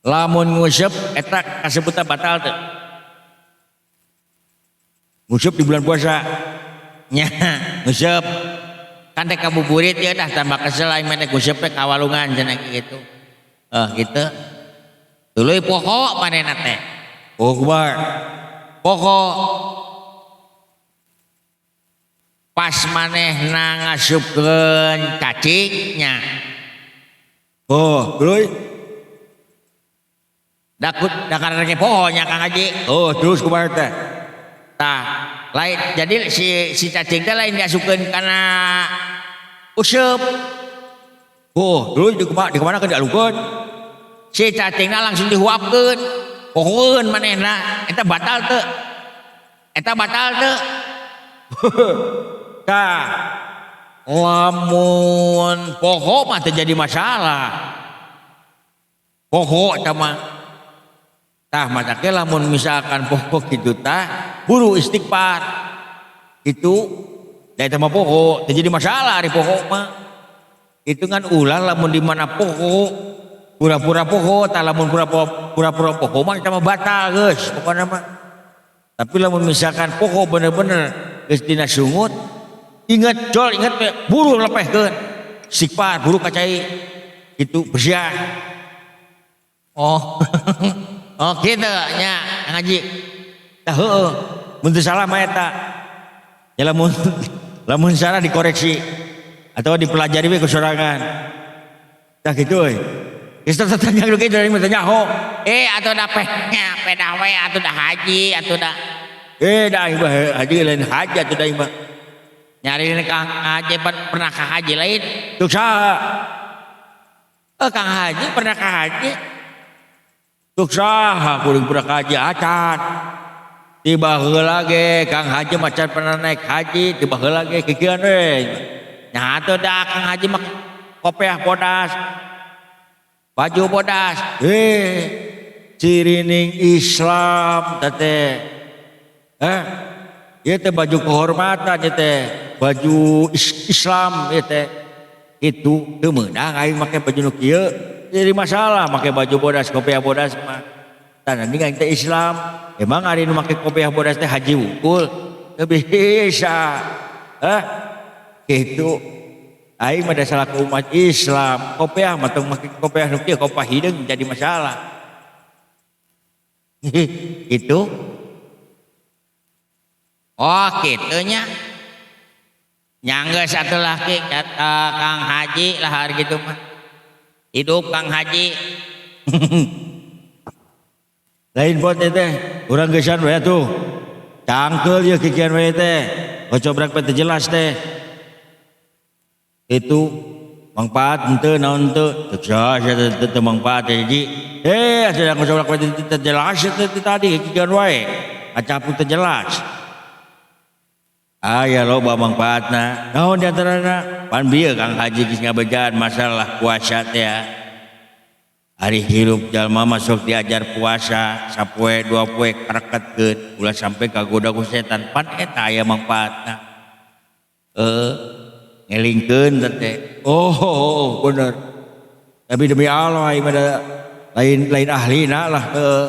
Lamun nguseup eta kasebutna batal teu? Nguseup di bulan puasa. Nya, nguseup. Kan teh kabuburit ya dah tambah kesel aing mah teh nguseup teh kawalungan cenah kitu. Eh gitu. Tuluy poho manehna teh. Oh kumaha? Poho. Pas manehna ngasupkeun cacingnya. Oh, tuluy. Dakut dakarek poho nya Kang Haji. Oh, terus kumaha teh? Tah, lain jadi si cacing teh lain diasupkeun kana useup. Oh, tuluy di kumaha di mana kan dialungkeun? Si cacingna langsung dihuapkeun. Pohoeun manehna, eta batal teu? Eta batal teu? Tah, lamun poho mah teu jadi masalah. Poho eta mah. Tah mata ke lamun misalkan poho kitu tah buru istighfar. Itu da eta mah poho teu jadi masalah ari poho mah. Itu kan ulah lamun di mana poho pura-pura poho tah lamun pura-pura poho mah eta mah batal geus pokona mah. Tapi lamun misalkan poho bener-bener geus dina sungut ingat jol ingat buru lepehkeun istighfar buru kacai itu bersiah. Oh. Oh gitu nya ngaji. Tah heueuh mun teu salah mah eta. Ya lamun salah dikoreksi atau dipelajari we ku sorangan. Tah kitu euy. Geus teh tanya nu kitu mah teh nyaho. Atuh da nya pedah we atuh da haji atuh da. Da aing mah haji lain haji atuh da aing mah. Nyari Kang Haji pernah ka haji lain? Tuk saha? Kang Haji pernah ka haji? Tuk saha kuring pernah ka haji acan. Tiba heula ge Kang Haji macan pernah naik haji, tiba heula ge kikieuan we. Nya atuh da Kang Haji mah kopiah bodas. Baju bodas. Cirining Islam teh. Ieu teh baju kehormatan ieu teh, baju Islam ieu teh. Itu teu meunang aing make baju nu kieu. Jadi masalah make baju bodas, kopiah bodas mah. Tah nanding aing teh Islam. Emang ari nu make kopiah bodas teh haji wungkul? Teu bisa. Kitu. Aing mah da salaku umat Islam. Kopiah mah tong make kopiah nu kieu, kopiah hideung jadi masalah. Itu. Oh kitu nya. Nyangga satu laki kata Kang Haji lah hari gitu mah. Hidup Kang Haji. Lain pot teh, urang geusan we atuh. Cangkeul ieu kikian we teh. Kocobrak teh jelas teh. Itu mangpaat henteu naon henteu. Teu sia teh teu mangpaat teh ji. Asa kocobrak teh teu jelas teh tadi kikian wae. Acapuk teu jelas. Aya loba mangfaatna. Naon di antarana? Pan bieu Kang Haji geus ngabejaan masalah puasa teh ya. Ari hirup jalma masuk diajar puasa sapoe dua poe kareketkeun ulah sampai kagoda ku setan, pan eta aya mangfaatna. Ngelingkeun teh. Oh, oh, oh, bener. Tapi demi Allah aing mah lain lain ahlina lah. Heeh.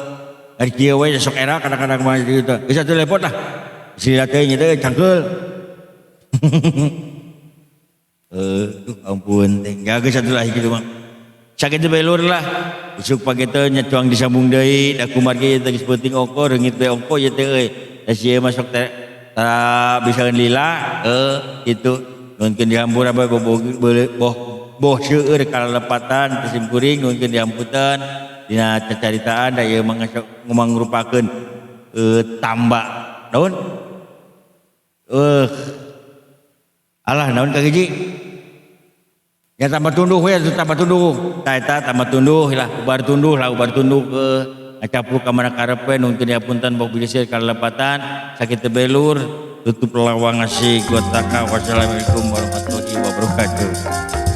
Ari kieu we sok era kadang-kadang mah gitu. Geus atuh lepot lah. Sila teh nya teh cangkeul. Duh ampun teh. Ya geus atuh lah kitu mah. Sakitu bae lur lah. Isuk pagi teh nya tuang disambung deui da kumargi teh geus peuting ongko reungit bae ongko ieu teh euy. Da sieu masuk teh tara bisa lila kitu. Nuhunkeun dihampura bae boh boh seueur kalalepatan ku sim kuring, nuhunkeun dihampunten dina cacaritaan da ieu mah mangrupakeun tamba naon alah naon Kang Hiji ya, tambah tunduh we, tambah tunduh ta eta, tambah tunduh lah, ubar tunduh lah, ubar tunduh ke ngacapruk ka mana karep we. Nuhunkeun dihapunten boh bilih seueur kalalepatan. Sakitu bae lur, tutup lawang ngasih gua taka. Wassalamualaikum warahmatullahi wabarakatuh.